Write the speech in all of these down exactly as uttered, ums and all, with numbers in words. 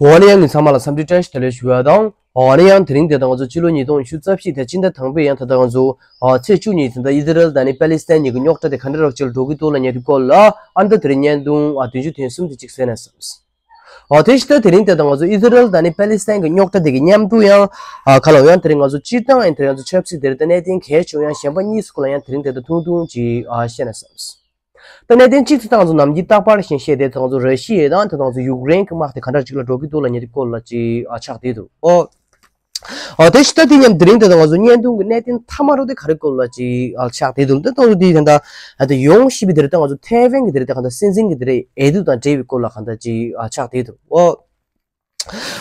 འོ་ན་ཡང་ངས་ཚང་མ་ལ་འཚམས་འདྲི་བཀྲ་ཤིས་བདེ་ལེགས་ཞུ་བ་དང་། འོ་ན་ཡང་དེ་རིང་དེ་ད་ང་ཚོ་ཕྱི་ལོ་ཉིས་སྟོང་ཉི་ཤུ་རྩ་བཞི་དེ་སྤྱི་ཟླ་དང་པོའི་ཡང་ད་ལྟ་ང་ཚོ་ཨ་ཚེས་བཅུ་གཉིས་དེ་ད་ཨི་ཟི་རལ་དང་ནི་པ་ལི་སི་ཐན་གཉིས་ཀྱི་རྙོག་དྲ་དེ་ག་འདྲ་རོགས་ཅིག་ལ་འགྲོ་གི་འདུག་ལབ་མཁན་དེ་སྐོར་ལ་ཨ་ནི་ད་དེ་རིང་བརྙན་ཐུང་ཨ་བདུན་ཅུ་དོན་གསུམ་དེ་ཅིག་གསན་ན་བསམས། ཨ་དེ་ཕྱི་ད་དེ་རིང་དེ་ད་ང་ཚོ་ཨི་ཟི་རལ་དང་ནི་པ་ལི་སི་ཐན་གྱི་རྙོག་དྲ་དེ་གི་མཉམ་དུ་ཡང་ཨ་ག་ལ་ཡང་དེ་རིང་ང་ཚོ་སྤྱིར་བཏང་ཡང་དེ་རིང་ང་ཚོ་ཆབ་སྲིད་དེ་རིང་ད་གནད་དོན་གལ་ཆེ་བ་ཡང་གཞན་པ་གཉིས་སུ་ཁོ་ལ་ཡང་དེ་རིང་དེ་ད་ཐུང་ཐུང་ཅིག་ཨ་བཤད་ན་བསམས། ད་གནད་དོན་གཅིག་དེ་ད་ང་ཚོ་ནམ་རྒྱུན་རྟག་པར་བཞིན་བཤད་དེ་ད་ང་ཚོ་ར་ཤི་ཡ་དང་ད་ང་ཚོ་ཡུཀ་རེན་གྱི་དམག་དེ་ག་འདྲ་ཅིག་ལ་འགྲོ་གི་འདུག་ལབ་མཁན་དེ་སྐོར་ལ་ཅིག་ཨ་ཆགས་བསྡད་འདུག་ཨོ། ཨོ་དེ་ཕྱི་ད་དེ་མཉམ་དེ་རིང་དེ་ད་ང་ཚོ་བརྙན་ཐུང་གི་གནད་དོན་མཐའ་མ་རུ་དེ་ག་རེ་སྐོར་ལ་ཅིག་ཨ་ཆགས་བསྡད་འདུག་ད་ད་ང་ཚོ་དེ་ད་ད་ད་ཡོང་ཤི་བའི་དེ་རེད། ད་ང་ཚོ་ཐེ་ཝན་གྱི་དེ་རེད། ད་ག་འདྲ་སྲིད་འཛིན་གྱི་དེ་རེད། འོས་བསྡུ་དང་འབྲེལ་བའི་སྐོར་ལ་ག་འདྲ་ཅིག་ཨ་ཆགས་བསྡད་འདུག་ཨོ།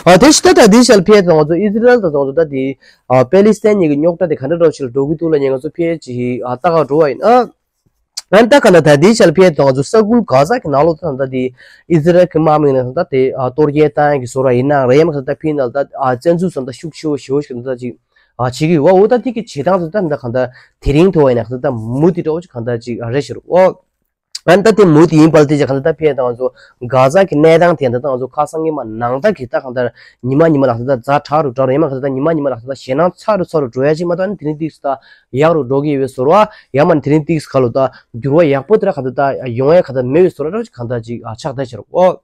ཨ་དེ་ཕྱི་ད་ད་དེ་ཞལ་ཕེ་ད་ང་ཚོ་ཨི་ཟི་རལ་ད་ང་ཚོ་ད་དེ་ཨ་པེ་ལི་སི་ཐན་གཉིས་ཀྱི་རྙོག་དྲ་དེ་ག་འདྲ་འདྲ་ཞིག་ལ་འགྲོ་གི་འདུག་ལབ་མཁན་ང་ཚོ་ཕེ་ཅིག་ཨ་ལྟ་ག་འགྲོ་བ་ཡིན་ཨ། ཨ་ནི་ད་ག་ད་ད་དེ་ཞལ་ཕེ་ད་ང་ཚོ་ས་ཁུལ་གྷ་ཟ་གི་ནང་ལོགས་ད་ད་དེ་ཨི་ཟི་རལ་གྱི་དམག་མི་ནས་ད་དེ་ཨ་གཏོར་སྐྱོན་བཏང་ཡག་གི་བཟོ་འདྲ་ཡིན་ན་རེད། མ་ག་ད་ཕེ་ནང་ད་ཨ་བཙན་འཛུལ་བཟོ་འདྲ་ཤུགས་ཆེ་བོ་ཞེ་བོ་ཞིག་ད་ཅིག་ཨ་བྱེད་ཀྱི་ཡོད་པ། འོ་ད་དེ་གི་བྱེད་སྟངས་ད་ད་ག་ད་དེ་རིང་ཐོག་ཡིན་ན་ག་ད་མུ་མཐུད་འདྲ་བོ་ཅིག་ག་ད་ཅིག་ཨ་རེད་ཤག་ཨོ། ཨ་ནི་ད་དེ་མུ་མཐུད་ཡིན་པ་ལ་དེ་ཅིག་ག་ད་ད་ཕེ་ད་ང་ཚོ་གྷ་ཛ་གི་གནས་སྟངས་དེ་ད་ད་ང་ཚོ་ཁ་སང་ཉི་མ་ནང་ད་གི་ད་ག་ད་ཉི་མ་ཉི་མ་ལ་ད་ད་ཛ་དྲག་རུ་དྲག་རུ་ཡིན། མ་ག་ད་ད་ཉི་མ་ཉི་མ་ལ་ད་ད་ཞེད་སྣང་ཚ་རུ་ཚ་རུ་འགྲོ་ཡག་ཅིག་མ་གཏོགས་ཨ་ནི་དེ་རིང་ཏིག་ཙམ་ད་ཡག་རུ་འགྲོ་གི་ཡོད་པའི་བཟོ་འདྲ་བ། ཡང་མ་ནི་དེ་རིང་ཏིག་ཙམ་ག་ལོ་ད་འགྱུར་བ་ཡག་པོ་དེ་འདྲ་ག་ད་ད་ཡོང་ཡག་ག་ད་མེད་པའི་བཟོ་འདྲ་འདྲ་བོ་ཅིག་ག་ད་ཅིག་ཨ་ཆགས་བསྡད་ཤག་ཨོ།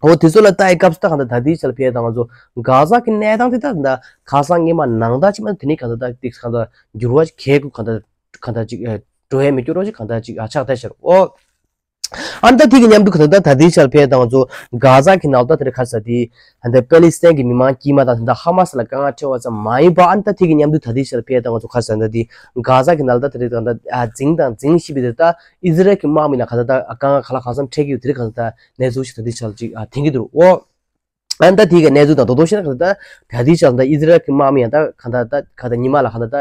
འོ་དེ་ཚོ་ལ་ལྟ་ཡི་སྐབས་སུ་ད་ག་ད་ད་དེ་ཞལ་ཕེ་ད་ང་ཚོ་གྷ་ཛ་གི་གནས་སྟངས་དེ་ད་ད་ཁ་སང་ཉི་མ་ནང་ད་ཅིག་མ་དེ་ནས་ག་ད་ད་ཏིག་ག་ད་འགྱུར་བ་གལ་དགུ་ག་ད་ག་ད་ཅིག་ཨ་འགྲོ་ཡ་མི་འགྱུར་རོ་ཅིག་ག་ད་ཅིག་ཨ་ཆགས་བསྡད་ཤག་ཨོ། ཨ་ནི་ད་དེ་གི་མཉམ་དུ་ག་ད་ད་ད་དེ་ཞལ་ཕེ་ད་ང་ཚོ་གྷ་ཛ་གི་ནང་ད་དེ་རེད་ཁ་ས་དེ་ད་པེ་ལི་སི་ཐན་གི་མི་མང་དཀྱུས་མ་དང་ད་ཧ་མ་སི་ལ་དཀའ་ངལ་འཕྲད་པ་ཙམ་མ་ཡིན་པ། ཨ་ནི་ད་དེ་གི་མཉམ་དུ་ད་དེ་ཞལ་ཕེ་ད་ང་ཚོ་ཁ་ས་ད་དེ་གྷ་ཛ་གི་ནང་ད་དེ་རེད་ད་ཨ་འཛིང་དང་འཛིང་ཤི་བའི་དེ་ད་ཨི་ཟི་རལ་གི་དམག་མི་ལ་ག་ད་ད་དཀའ་ངལ་ག་ལ་གང་འཚམ་འཕྲད་ཀྱི་ཡོད་དེ་རེད། ག་ད་ད་གནས་ཚུལ་ཞིག་ད་དེ་ཞལ་ཅིག་ཨ་དེང་གི་འདུག་ཨོ། ཨ་ནི་ད་དེ་ག་གནས་ཚུལ་དང་རྡོག་རྡོག་བཤད་ན་ག་ད་ད་ད་དེ་ཞལ་ད་ཨི་ཟི་རལ་གི་དམག་མི་ཡང་ད་ག་ད་ད་ག་ད་ཉི་མ་ལ་ག་ད་ད་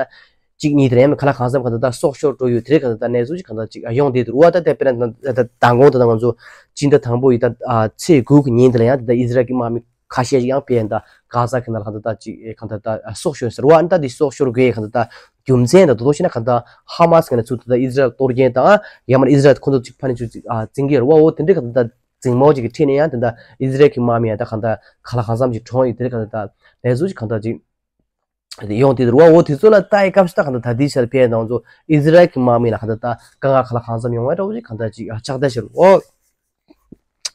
གཅིག་གཉིས་དེ་རེད། ག་ལ་གང་འཚམ་ག་ད་ད་སྲོག་ཤོར་འགྲོ་ཡོད་དེ་རེད། ག་ད་ད་གནས་ཚུལ་ཅིག་ག་ད་ཅིག་ཨ་ཡོང་བསྡད་འདུག་ཨོ། ད་དེ་དཔེར་ན་ད་ད་མདང་དགོང་ད་ད་ང་ཚོ་སྤྱི་ཟླ་དང་པོ་ཡི་ད་ཨ་ཚེས་དགུ་གི་ཉིན་དེ་ལ་ཡང་ད་ད་ཨི་ཟི་རལ་གི་དམག་མི་ཁ་ཤས་ཅིག་ཡང་ཕེ་ཡང་ད་གྷ་ཛ་གི་ནང་ལ་ག་ད་ད་ཅིག་ག་ད་ད་ཨ་སྲོག་ཤོར་ཟེར་བ། ཨ་ནི་ད་དེ་སྲོག་ཤོར་དགོས་ག་ད་ད་རྒྱུ་མཚན་དང་རྡོག་རྡོག་བཤད་ན་ག་ད་ཧ་མ་སི་གི་ནས་ཚུར་ད་ད་ཨི་ཟི་རལ་གཏོར་སྐྱོན་དང་ཡང་མ་ཨི་ཟི་རལ་ཁོ་ཚོ་ཅིག་ཕ་ནས་ཚུར་ཅིག་ཨ་འཛིང་གི་ཡོད་རེད་བ། འོ་དེ་འདྲའི་ག་ད་ད་འཛིང་མོ་ཅིག་གི་ཁྲིད་ནས་ཡང་དེ་འདྲ་ཨི་ཟི་རལ་གྱི་དམག་མི་ཡང་ད་གང་ལྟར་གང་ལ་གང་འཚམ་ཅིག་གྲོངས་ཡོད་དེ་གང་ལྟར་ལས་བཟོ་ཅིག་གང་ལྟར་ཅིག་ཡོང་དེ་རུ་བ། འོ་དེ་ཚོ་ལ་ལྟ་ཡི་སྐབས་སུ་ད་གང་ལྟར་ད་ལྟའི་ཆར་ཕེ་ནང་ཚོ་ཨི་ཟི་རལ་གྱི་དམག་མི་ལ་གང་ལྟར་ད་དཀའ་ངལ་གང་ལ་གང་འཚམ་ཡོང་བའི་འདྲ་བོ་ཅིག་གང་ལྟར་ཅིག་ཨ་ཆགས་བསྡད་ཤག་འོ།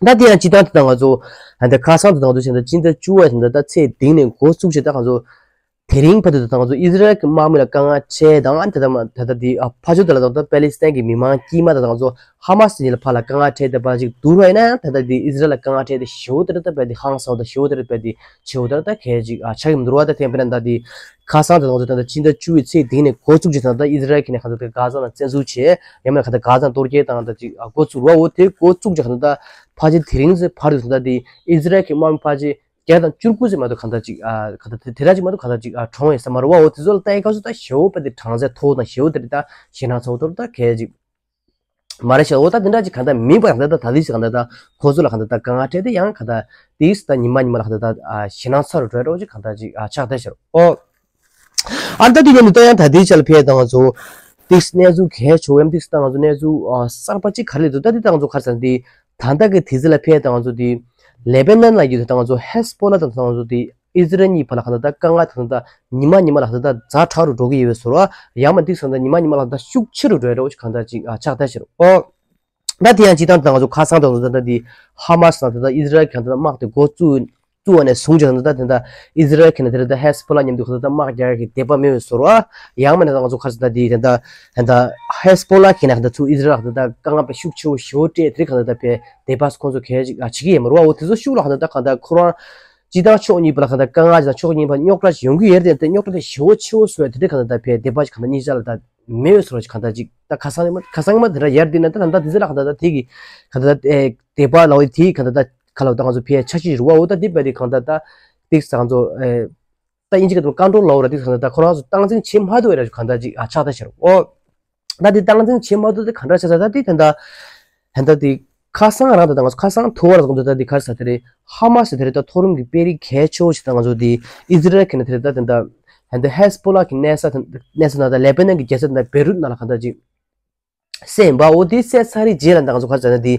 ད་དེ་ཡང་སྤྱི་བཏང་དེ་ད་ང་ཚོ་ད་ལྟ་ཁ་སང་དེ་ད་ང་ཚོ་བྱས་ན་སྤྱི་ཟླ་བཅུ་བ་དེ་ད་ད་ཚེས་བདུན་ནས་འགོ་བཙུགས་བྱས་ད་ང་ཚོ། དེ་རིང་བར་དུ་ད་ང་ཚོ་ཨི་ཟི་རལ་གྱི་དམག་མི་ལ་དཀའ་ངལ་འཕྲད་དང་ཨ་ནི་ད་ལྟ་མ་ད་ལྟ་དེ་ཨ་ཕར་ཕྱོགས་དེ་ལ་ད་ལྟ་པེ་ལི་སི་ཐན་གྱི་མི་མང་དཀྱུས་མ་ད་ད་ང་ཚོ་ཧ་མ་སི་གཉིས་ལ་ཕར་ལ་དཀའ་ངལ་འཕྲད་དེ་ཕར་ཅིག་བསྡུར་བ་ཡིན་ན་ཡང་ད་ལྟ་དེ་ཨི་ཟི་རལ་ལ་དཀའ་ངལ་འཕྲད་དེ་ཞེ་པོ་ད་ལྟ་དཔེ་དེ་ཧང་སང་བ་དང་ཞེ་པོ་ད་ལྟ་དཔེ་དེ་ཆེ་བོ་ད་ལྟ་གལ་ཅིག་ཨ་ཆགས་ཀྱི་མི་འདུག་བ། ད་དེ་དཔེར་ན་ད་དེ་ཁ་སང་ད་ང་ཚོ་ད་ལྟ་སྤྱི་ཟླ་བཅུ་པའི་ཚེས་བདུན་ནས་འགོ་བཙུགས་ཀྱི་ད་ལྟ་ཨི་ཟི་རལ་གྱི་ནས་ག་ད་ད་གྷ་ཛ་ནང་བཙན་འཛུལ་བྱས་ཡང་མིན་ན་ག་ད་གྷ་ཛ་གཏོར་སྐྱོན་བཏང་ད་ཅིག་ཨ་འགོ་བཙུགས་ར། འོ་དེ་འགོ་བཙུགས་ཀྱི་ག་ད་ད་ཕལ་ཆེར་དེ་རིང་ཚེ་བར་དུ་ད་ལྟ་དེ་ཨི་ཟི་རལ་གྱི་དམག་མི་ཕལ་ཆེར་བརྒྱ་དང་བཅུ་དགུ་ཙམ་མ་གཏོགས་གང་ལྟར་ཅིག་ཨ་གང་ལྟར་དེ་དེ་འདྲ་ཅིག་མ་གཏོགས་གང་ལྟར་ཅིག་ཨ་གྲོངས་ཡོད་ས་མ་རེད་བ། འོ་དེ་ཚོ་ལ་ལྟ་ཡི་སྐབས་སུ་ད་ཞེ་པོ་དཔེ་དེ་གྲངས་ཚད་མཐོ་བོ་དང་ཞེ་པོ་དེ་རེད། ད་ཞེད་སྣང་ཚ་བོ་དེ་རེད། ད་གལ་ཅིག་མ་རེད་ཤག་འོ་ད་དེ་འདྲ་ཅིག་གང་ལྟར་མིན་པ་གང་ལྟར་ད་ད་དེ་ཞིག་གང་ལྟར་ད་ཁོ་ཚོ་ལ་གང་ལྟར་ད་དཀའ་ངལ་འཕྲད་དེ་ཡང་གང་ལྟར་དེས་ད་ཉི་མ་ཉི་མ་ལ་གང་ལྟར་ད་ཨ་ཞེད་སྣང་ཚ་རུ་འགྲོ་ཡ་འདྲ་བོ་ཅིག་གང་ལྟར་ཅིག་ཨ་ཆགས་བསྡད་ཤག་འོ། ཨ་ད་དེ་ཡིན་དུས་ད་ཡང་ད་དེ་ཆ་ལ་ཕེ་ད་ང་ཚོ་ཏིག་གནས་ཚུལ་གལ་ཆེ་བོ་ཡང་ཏིག་ད་ང་ཚོ་གནས་ཚུལ་ཨ་གསར་པ་ཅིག་ག་རེ་སླེབས་འདུག་ད་དེ་ད་ང་ཚོ་ག་རེ་ཟེར་ན་དེ། ད་ལྟ་གི་དུས་ཚོད་ལ་ཕེབས་ད་ང་ཚོ་དེ་ལེ་པེ་ནན་ལ་ཡོད་དུས་ད་ང་ཚོ་ཧེ་སི་པོ་ལ་དང་ད་ང་ཚོ་དེ་ཨི་ཟི་རལ་གཉིས་བར་ལ་གང་ལྟར་ད་དཀའ་ངལ་དང་ད་ཉི་མ་ཉི་མ་ལ་གང་ལྟར་ཛ་དྲག་རུ་འགྲོ་གི་ཡོད་པའི་བཟོ་འདྲ། ཡང་མ་དེ་སོང་ད་ཉི་མ་ཉི་མ་ལ་གང་ལྟར་ཤུགས་ཆེ་རུ་འགྲོ་ཡ་འདྲ་བོ་ཞིག་གང་ལྟར་ཅིག་ཨ་ཆགས་བསྡད་ཤག་འོ། ད་དེ་ཡང་སྤྱི་བཏང་ད་ང་ཚོ་ཁ་སང་ད་ང་ཚོ་ད་ལྟ་དེ་ཧ་མ་སི་དང་ད་ལྟ་ཨི་ཟི་རལ་གང་ལྟར་དམག་དེ་འགོ་བཙུགས་བཙུགས་པ་ནས་བཟུང་ཅིག་ད་ལྟ་དེ་འདྲ་ཨི་ཟི་རལ་གྱི་ནས་དེ་འདྲ་ད་ཧེ་སི་པོ་ལ་མཉམ་དུ་གང་ལྟར་ད་དམག་རྒྱག་ཡ་གི་དད་པ་མེད་པའི་བཟོ་འདྲ། ཡང་མིན་ན་ད་ང་ཚོ་ག་རེ་ཟེར་ད་དེ་དེ་འདྲ་ད་ཧེ་སི་པོ་ལ་གི་ནས་གང་ལྟར་ཚུར་ཨི་ཟི་རལ་གང་ལྟར་ད་དཀའ་ངལ་དཔེ་ཤུགས་ཆེ་བོ་ཞེ་པོ་སྤྲད་དེ་གང་ལྟར་ད་དཔེ་དད་པ་ཁོང་ཚོ་གལ་ཅིག་ཨ་བྱེད་ཀྱི་ཡོད་མ་རེད་བ། འོ་དེ་ཚོ་ཤུགས་ལ་གང་ལྟར་ད་གང་ལྟར་ཁོ་རང་སྤྱི་བཏང་ཕྱོགས་གཉིས་བར་ལ་གང་ལྟར་དཀའ་ངལ་ཅིག་དང་ཕྱོགས་གཉིས་བར་རྙོག་དྲ་ཅིག་ཡོང་གི་ཡོད་རེད་དེ། རྙོག་དྲ་དེ་ཞེ་པོ་ཆེ་བོ་བཟོ་ཡ་དེ་འདྲ་གང་ལྟར་ད་དཔེ་དད་པ་ཅིག་གང་ལྟར་གཉིས་ཆ་ལ་ད་མེད་པའི་བཟོ་འདྲ་ཅིག་གང་ལྟར་ཅིག་ད་ཁ་སང་ནས་མ་ཁ་སང་མ་དེ་འདྲ་ཡར་དེ་ན་ད་ད་ལྟ་དེ་ཚོ་ལ་གང་ལྟར་ད་དེ་གི་གང་ལྟར་ཨེ་དད་པ་ལ་འོ་དེ་གང་ལྟར་ད་ག་ལ་ད་ང་ཚོ་ཕེ་ཆ་ཤས་རུ་བ། འོ་ད་དེ་བས་དེ་གང་ལྟར་ད་ཏིག་ས་ང་ཚོ་ཨེ་ད་ཨིན་ཇི་ག་དུ་ཀོན་ཊོལ་ལ་འོ་ར་ཏིག་ས་གང་ལྟར་ད་ཁོ་རང་ཚོ་སྟངས་འཛིན་བྱེད་མ་ཐུབ་པའི་ར་གང་ལྟར་ཅིག་ཨ་ཆགས་ད་ཤར་འོ། ད་དེ་སྟངས་འཛིན་བྱེད་མ་ཐུབ་དེ་གང་འདྲ་ཆགས་ས་ད་དེ་ད་ད་ད་ད་དེ་ཁ་སང་རང་ད་ད་ང་ཚོ་ཁ་སང་ཐོ་བ་ལ་ད་ད་དེ་ག་རེ་ཟེར་དེ་རེད། ཧ་མ་སི་དེ་རེད། ད་མཐོ་རིམ་གྱི་དཔོན་རིགས་གལ་ཆེ་བོ་ཞིག་ད་ང་ཚོ་དེ་ཨི་ཟི་རལ་གྱི་ནས་དེ་རེད། ད་དེ་ད་ད་ཧེ་སི་པོ་ལ་གི་གནས་ས་གནས་ས་ན་ད་ལེ་པེ་ནན་གྱི་རྒྱལ་ས་ད་བེ་རུད་ནང་ལ་གང་ལྟར་ཅིག་བསད་ཡིན་པ། འོ་དེ་བསད་ཚར་རེད་རྗེས་ལ་ད་ང་ཚོ་ག་རེ་ཟེར་ན་དེ་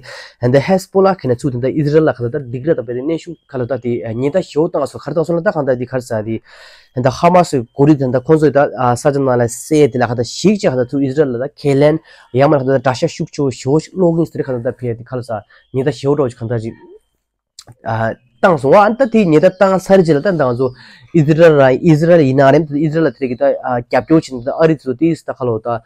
ད་ཧེ་སི་བྷོ་ལ་གི་ནས་ཚུར་དེ་འདྲ་ཨི་ཟི་རལ་ལ་ག་ད་ད་སྡིགས་ར་དང་བས་ཏེ་གནོན་ཤུགས་ག་ལ་ད་དེ་ཉེན་བརྡ་ཞེ་པོ་བཏང་སོང་། ག་རེ་བཏང་སོང་ལབ་ད་གང་ལྟར་དེ་ག་རེ་ཟེར་དེ་ད་ཧ་མ་སི་གོ་རིགས་དེ་ད་ཁོང་ཚོས་ད་ས་ཆ་ནང་ལ་བསད་དེ་ལ་ག་ད་ཞིག་ཅིག་ག་ད་ཚུར་ཨི་ཟི་རལ་ལ་ད་ཁས་ལེན་ཡང་མ་ག་ད་དགྲ་ཤ་ཤུགས་ཆེ་བོ་ཞེ་པོ་ཞིག་སློག་གིན་ཟེར་ག་ད་ད་ཕེ་དེ་ག་ལ་ཟེར་ཉེན་བརྡ་ཞེ་པོ་འདྲ་བོ་ཞིག་ག་ད་ཅིག་བཏང་སོང་བ། ཨ་ནི་ད་དེ་ཉེན་བརྡ་བཏང་ཚར་རྗེས་ལ་ད་ང་ཚོ་ཨི་ཟི་རལ་ར་ཨི་ཟི་རལ་ཡིན་ན་རེད། ཨི་ཟི་རལ་ལ་དེ་རིགས་ཀྱི་ད་རྒྱབ་སྐྱོར་བྱེད་ད་ཨ་རི་ཚོ་དེ་ད་ཁ་ལོ་ད་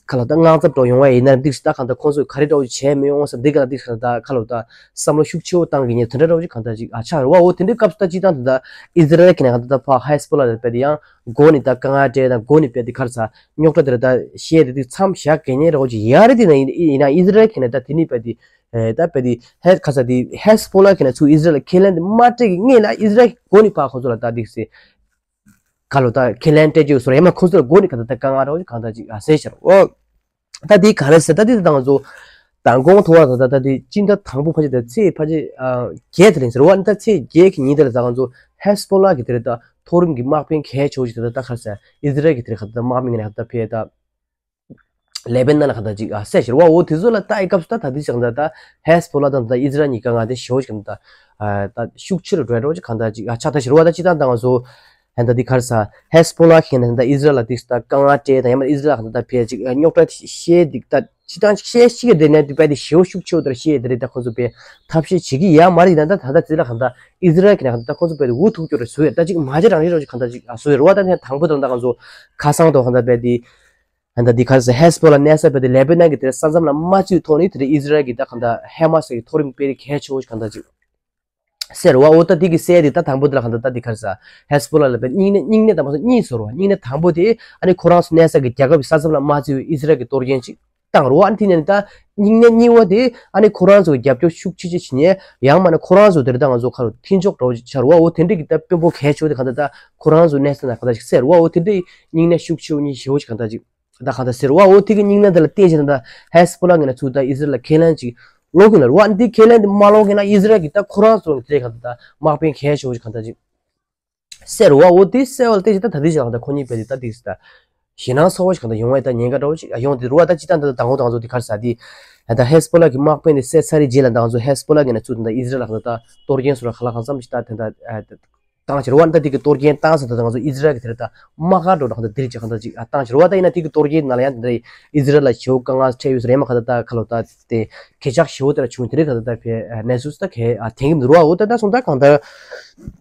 ཁ་ལོ་ད་དངངས་འཚབ་འགྲོ་ཡོང་བ་ཡིན་ན་རེད། ད་གང་ད་ཁོང་ཚོས་ག་རེ་འདྲ་བོ་བྱས་མི་ཡོང་བསམ་འདི་ག་ལ་དེ་ད་ཁ་ལོ་ད་བསམ་བློ་ཤུགས་ཆེ་བོ་བཏང་གི་ཉེན་དེ་འདྲ་འདྲ་བོ་ཅིག་གང་ད་ཅིག་ཨ་ཆགས་རེད་བ། འོ་དེ་འདྲའི་སྐབས་སུ་ད་ཅིག་ད་ད་ཨི་ཟི་རལ་གྱི་ནས་གང་ད་ད་ཕ་ཧེ་སི་བྷོ་ལ་རེད་པས་དེ་ཡང་སྒོ་ནས་ད་དཀའ་ངལ་སྤྲད་དང་སྒོ་ནས་པས་དེ་ག་རེ་ཟ་རྙོག་དྲ་དེ་ར་ད་བཤད་དེ་དེ་མཚམས་བཞག་གི་ཉེན་འདྲ་བོ་ཅིག་ཡ་རེད། དེ་ན་ཡིན་ན་ཨི་ཟི་རལ་གྱི་ནས་ད་དེ་ནི་པས་དེ། ད་པ་དེ་ཧེ་ཁ་ས་དེ་ཧེ་སི་བྷོ་ལ་གི་ནས་ཚུར་ཨི་ཟི་རལ་ལ་ཁས་ལེན་དེ་མ་སྤྲད་ཀྱི་སྔོན་ལ་ཨི་ཟི་རལ་གི་སྒོ་ནས་ཕར་ཁོ་ཚོ་ལ་ད་དེ་སེ་ག་ལོ་ད་ཁས་ལེན་སྤྲད་རྒྱུ་སོར་ཡ་མ་ཁོ་ཚོ་ལ་སྒོ་ནས་ག་ད་ད་དཀའ་ངལ་རོགས་གང་ད་ཅིག་ཨ་སེ་ཤར་འོ། ད་དེ་ག་རེ་ཟེར་ད་དེ་ད་ང་ཚོ་མདང་དགོང་ཐོག་ད་ད་ད་དེ་སྤྱི་ཟླ་དང་པོ་ཕལ་ཆེར་ད་ཚེས་ཕལ་ཆེར་བརྒྱད་དེ་རིང་ཟེར་བ་ནི་ད་ཚེས་བརྒྱད་ཀྱི་ཉིན་དེ་ལ་ད་ང་ཚོ་ཧེ་སི་བྷོ་ལ་གི་དེ་རེད་ད་མཐོ་རིམ་གྱི་དམག་དཔོན་གལ་ཆེ་བོ་ཞིག་དེ་ད་ད་ག་རེ་ཟེར་ཨི་ཟི་རལ་གི་དེ་རེད་ག་ད་དམག་མི་ངན་ནས་ག་ད་ཕེ་ད། ལེ་བྷ་ནན་ལ་ག་ད་ཅིག་ཨ་བསད་ཤེར་བ། འོ་དེ་ཚོ་ལ་ལྟ་ཡི་སྐབས་སུ་ད་ད་དེ་ཞག་ད་ད་ཧེ་སི་བྷོ་ལ་དང་ད་ཨི་ཟི་རལ་གཉིས་ཀ་ང་དེ་ཞེ་བོ་ཞིག་ག་ད་ཨ་ད་ཤུགས་ཆེ་རུ་འགྲོ་ཡ་རོ་ཅིག་གང་ད་ཅིག་ཨ་ཆགས་ད་ཤེར་བ། ད་ཅི་ད་ད་ང་ཚོ་ཧན་ད་དེ་ག་རེ་ཟ་ཧེ་སི་བྷོ་ལ་ཁེ་ན་ད་ཨི་ཟི་རལ་ལ་དེ་ད་དཀའ་ངལ་སྤྲད་ད་ཡང་མ་ཨི་ཟི་རལ་ག་ད་ཕེ་ཅིག་རྙོག་དྲ་ཤེས་དེ་ད་ཅི་ད་ཤེས་ཤིག་ག་དེ་ནས་དེ་པ་དེ་ཞེ་བོ་ཤུགས་ཆེ་བོ་དེ་ཤེས་དེ་རེད། ད་ཁོ་ཚོ་པས་ཐབས་ཤེས་བྱེད་ཀྱི་ཡ་མ་རེད། ད་ད་ད་ད་ཙི་ལ་ག་ད་ཨི་ཟི་རལ་ཁེ་ན་ག་ད་ཁོ་ཚོ་པས་དེ་འུ་ཐུག་ཅོ་རེ་བཟོ་ཡ་ད་ཅིག་མ་བྱེད་རང་རེད་རོ་ཅིག་གང་ད་ཅིག་ཨ་བཟོ་ཡ་རོ་བ། ད་ནས་དང་པོ་དང་ད་ང་ཚོ་ཁ་སང་དོ་གང་ད་པས་དེ། ཨ་ད་འདི་ག་རེ་ཟེར་ཧེ་སི་བྷོ་ལ་གནས་ས་བས་དེ་ལེ་བྷ་ནན་གྱི་དེར་ས་མཚམས་ལ་མ་བཙུད་ཐོག་ནས་དེར་ཨི་ཟི་རལ་གྱི་ད་གང་ད་ཧེ་མ་སི་གི་མཐོ་རིམ་དཔོན་རིགས་གལ་ཆེ་བོ་ཞིག་གང་ད་ཅིག་ཟེར་བ། འོ་ད་འདི་གི་སྲས་དེ་ད་དང་པོ་དེ་ལ་གང་ད་ད་འདི་ག་རེ་ཟེར་ཧེ་སི་བྷོ་ལ་ལ་བས་སྙིང་ནས་སྙིང་ནས་དང་པོ་སོ་གཉིས་ཟེར་བ། སྙིང་ནས་དང་པོ་དེ་ཨ་ནི་ཁོ་རང་ཚོ་གནས་ས་གི་རྒྱལ་ཁབ་ཀྱི་ས་མཚམས་ལ་མ་བཙུད་ཨི་ཟི་རལ་གྱི་གཏོར་སྐྱོན་ཅིག་བཏང་རོ། ཨ་ནི་དེ་ནས་ད་སྙིང་ནས་གཉིས་པ་དེ་ཨ་ནི་ཁོ་རང་ཚོ་གི་རྒྱབ་སྐྱོར་ཤུགས་ཆེ་ཆེ་བྱེད་ཉེ་ཡང་མ་ན་ཁོ་རང་ཚོ་དེར་ད་ང་ཚོ་ཁ་རུ་མཐུན་ཕྱོགས་འགྲོ་ཆ་རོ། འོ་དེ་འདྲ་གི་ད་དཔོན་པོ་གལ་ཆེ་བོ་དེ་གང་ད་ད་ཁོ་རང་ཚོ་གནས་ས་ན་གང་ད་ཅིག་ཟེར་བ། འོ་དེ་འདྲའི་སྙིང་ནས་ཤུགས་ཆེ་བོ་གཉིས་ཞེ་བོ་ཞིག་གང་ད་ཅིག་ད་གང་ད་ཟེར་བ། འོ་དེ་གི་སྙིང་ནས་དེ་ལ་བརྟེན་བྱས་ད་ད་ཧེ་སི་བྷོ་ལ་ངོས་ནས་ཚུར་ད་ཨི་ཟི་རལ་ལ་ཁས་ལེན་ཅིག་སློག་གི་ན་རོ། ཨ་ནི་དེ་ཁས་ལེན་དེ་མ་སློག་གི་ན་ཨི་ཟི་རལ་གི་ད་ཁོ་རང་ཚོ་དེ་གང་ད་ད་དམག་དཔོན་གལ་ཆེ་བོ་ཞིག་གང་ད་ཅིག་ཟེར་བ། འོ་དེ་ཟེར་བ་ལ་བརྟེན་བྱས་ད་ད་དེ་ཞིག་གང་ད་ཁོ་གཉིས་བས་དེ་ད་དེ་ད་ཞེད་སྣང་ཚ་བོ་ཞིག་གང་ད་ཡོང་བ་ད་ཉེན་ཁ་འདྲ་བོ་ཞིག་ཡོང་དེ་རོ། ད་ཅི་ད་ད་དང་པོ་དང་ཚོ་དེ་ག་རེ་ཟེར་དེ་ད་ཧེ་སི་བྷོ་ལ་གི་དམག་དཔོན་དེ་བསད་ཚར་རེད་རྗེས་ལ་ད་ང་ཚོ་ཧེ་སི་བྷོ་ལ་གི་ནས་ཚུར་ད་ཨི་ཟི་རལ་ལ་གང་ད་གཏོར་སྐྱོན་སོགས་ལ་ག་ལ་གང་འཚམ་ཞིག་ད་དེ་ད་བཏང་ཕྱིར་བ། ད་དེ་གི་གཏོར་སྐྱོན་བཏང་ས་ད་ད་ང་ཚོ་ཨི་ཟི་རལ་གི་དེར་ད་དམག་སྒར་འགྲོ་ད་གང་ད་དེ་རིགས་ཀྱི་གང་ད་ཅིག་བཏང་ཕྱིར་བ། ད་ཡིན་ན་དེ་གི་གཏོར་སྐྱོན་ནང་ལ་ཡང་དེ་འདྲ་ཨི་ཟི་རལ་ལ་ཞེ་བོ་དཀའ་ངལ་འཕྲད་ཡོད་ཟེར་ཡང་མ་ག་ད་ད་ཁ་ལོ་ད་དེ་གད་ཆག་ཞེ་བོ་དེ་ལ་བྱུང་དེ་རིགས་ག་ད་ད་བས་གནས་ཚུལ་ད་གས་དེང་གི་མི་རུ་བ། འོ་ད་ད་སོང་ད་གང་ད་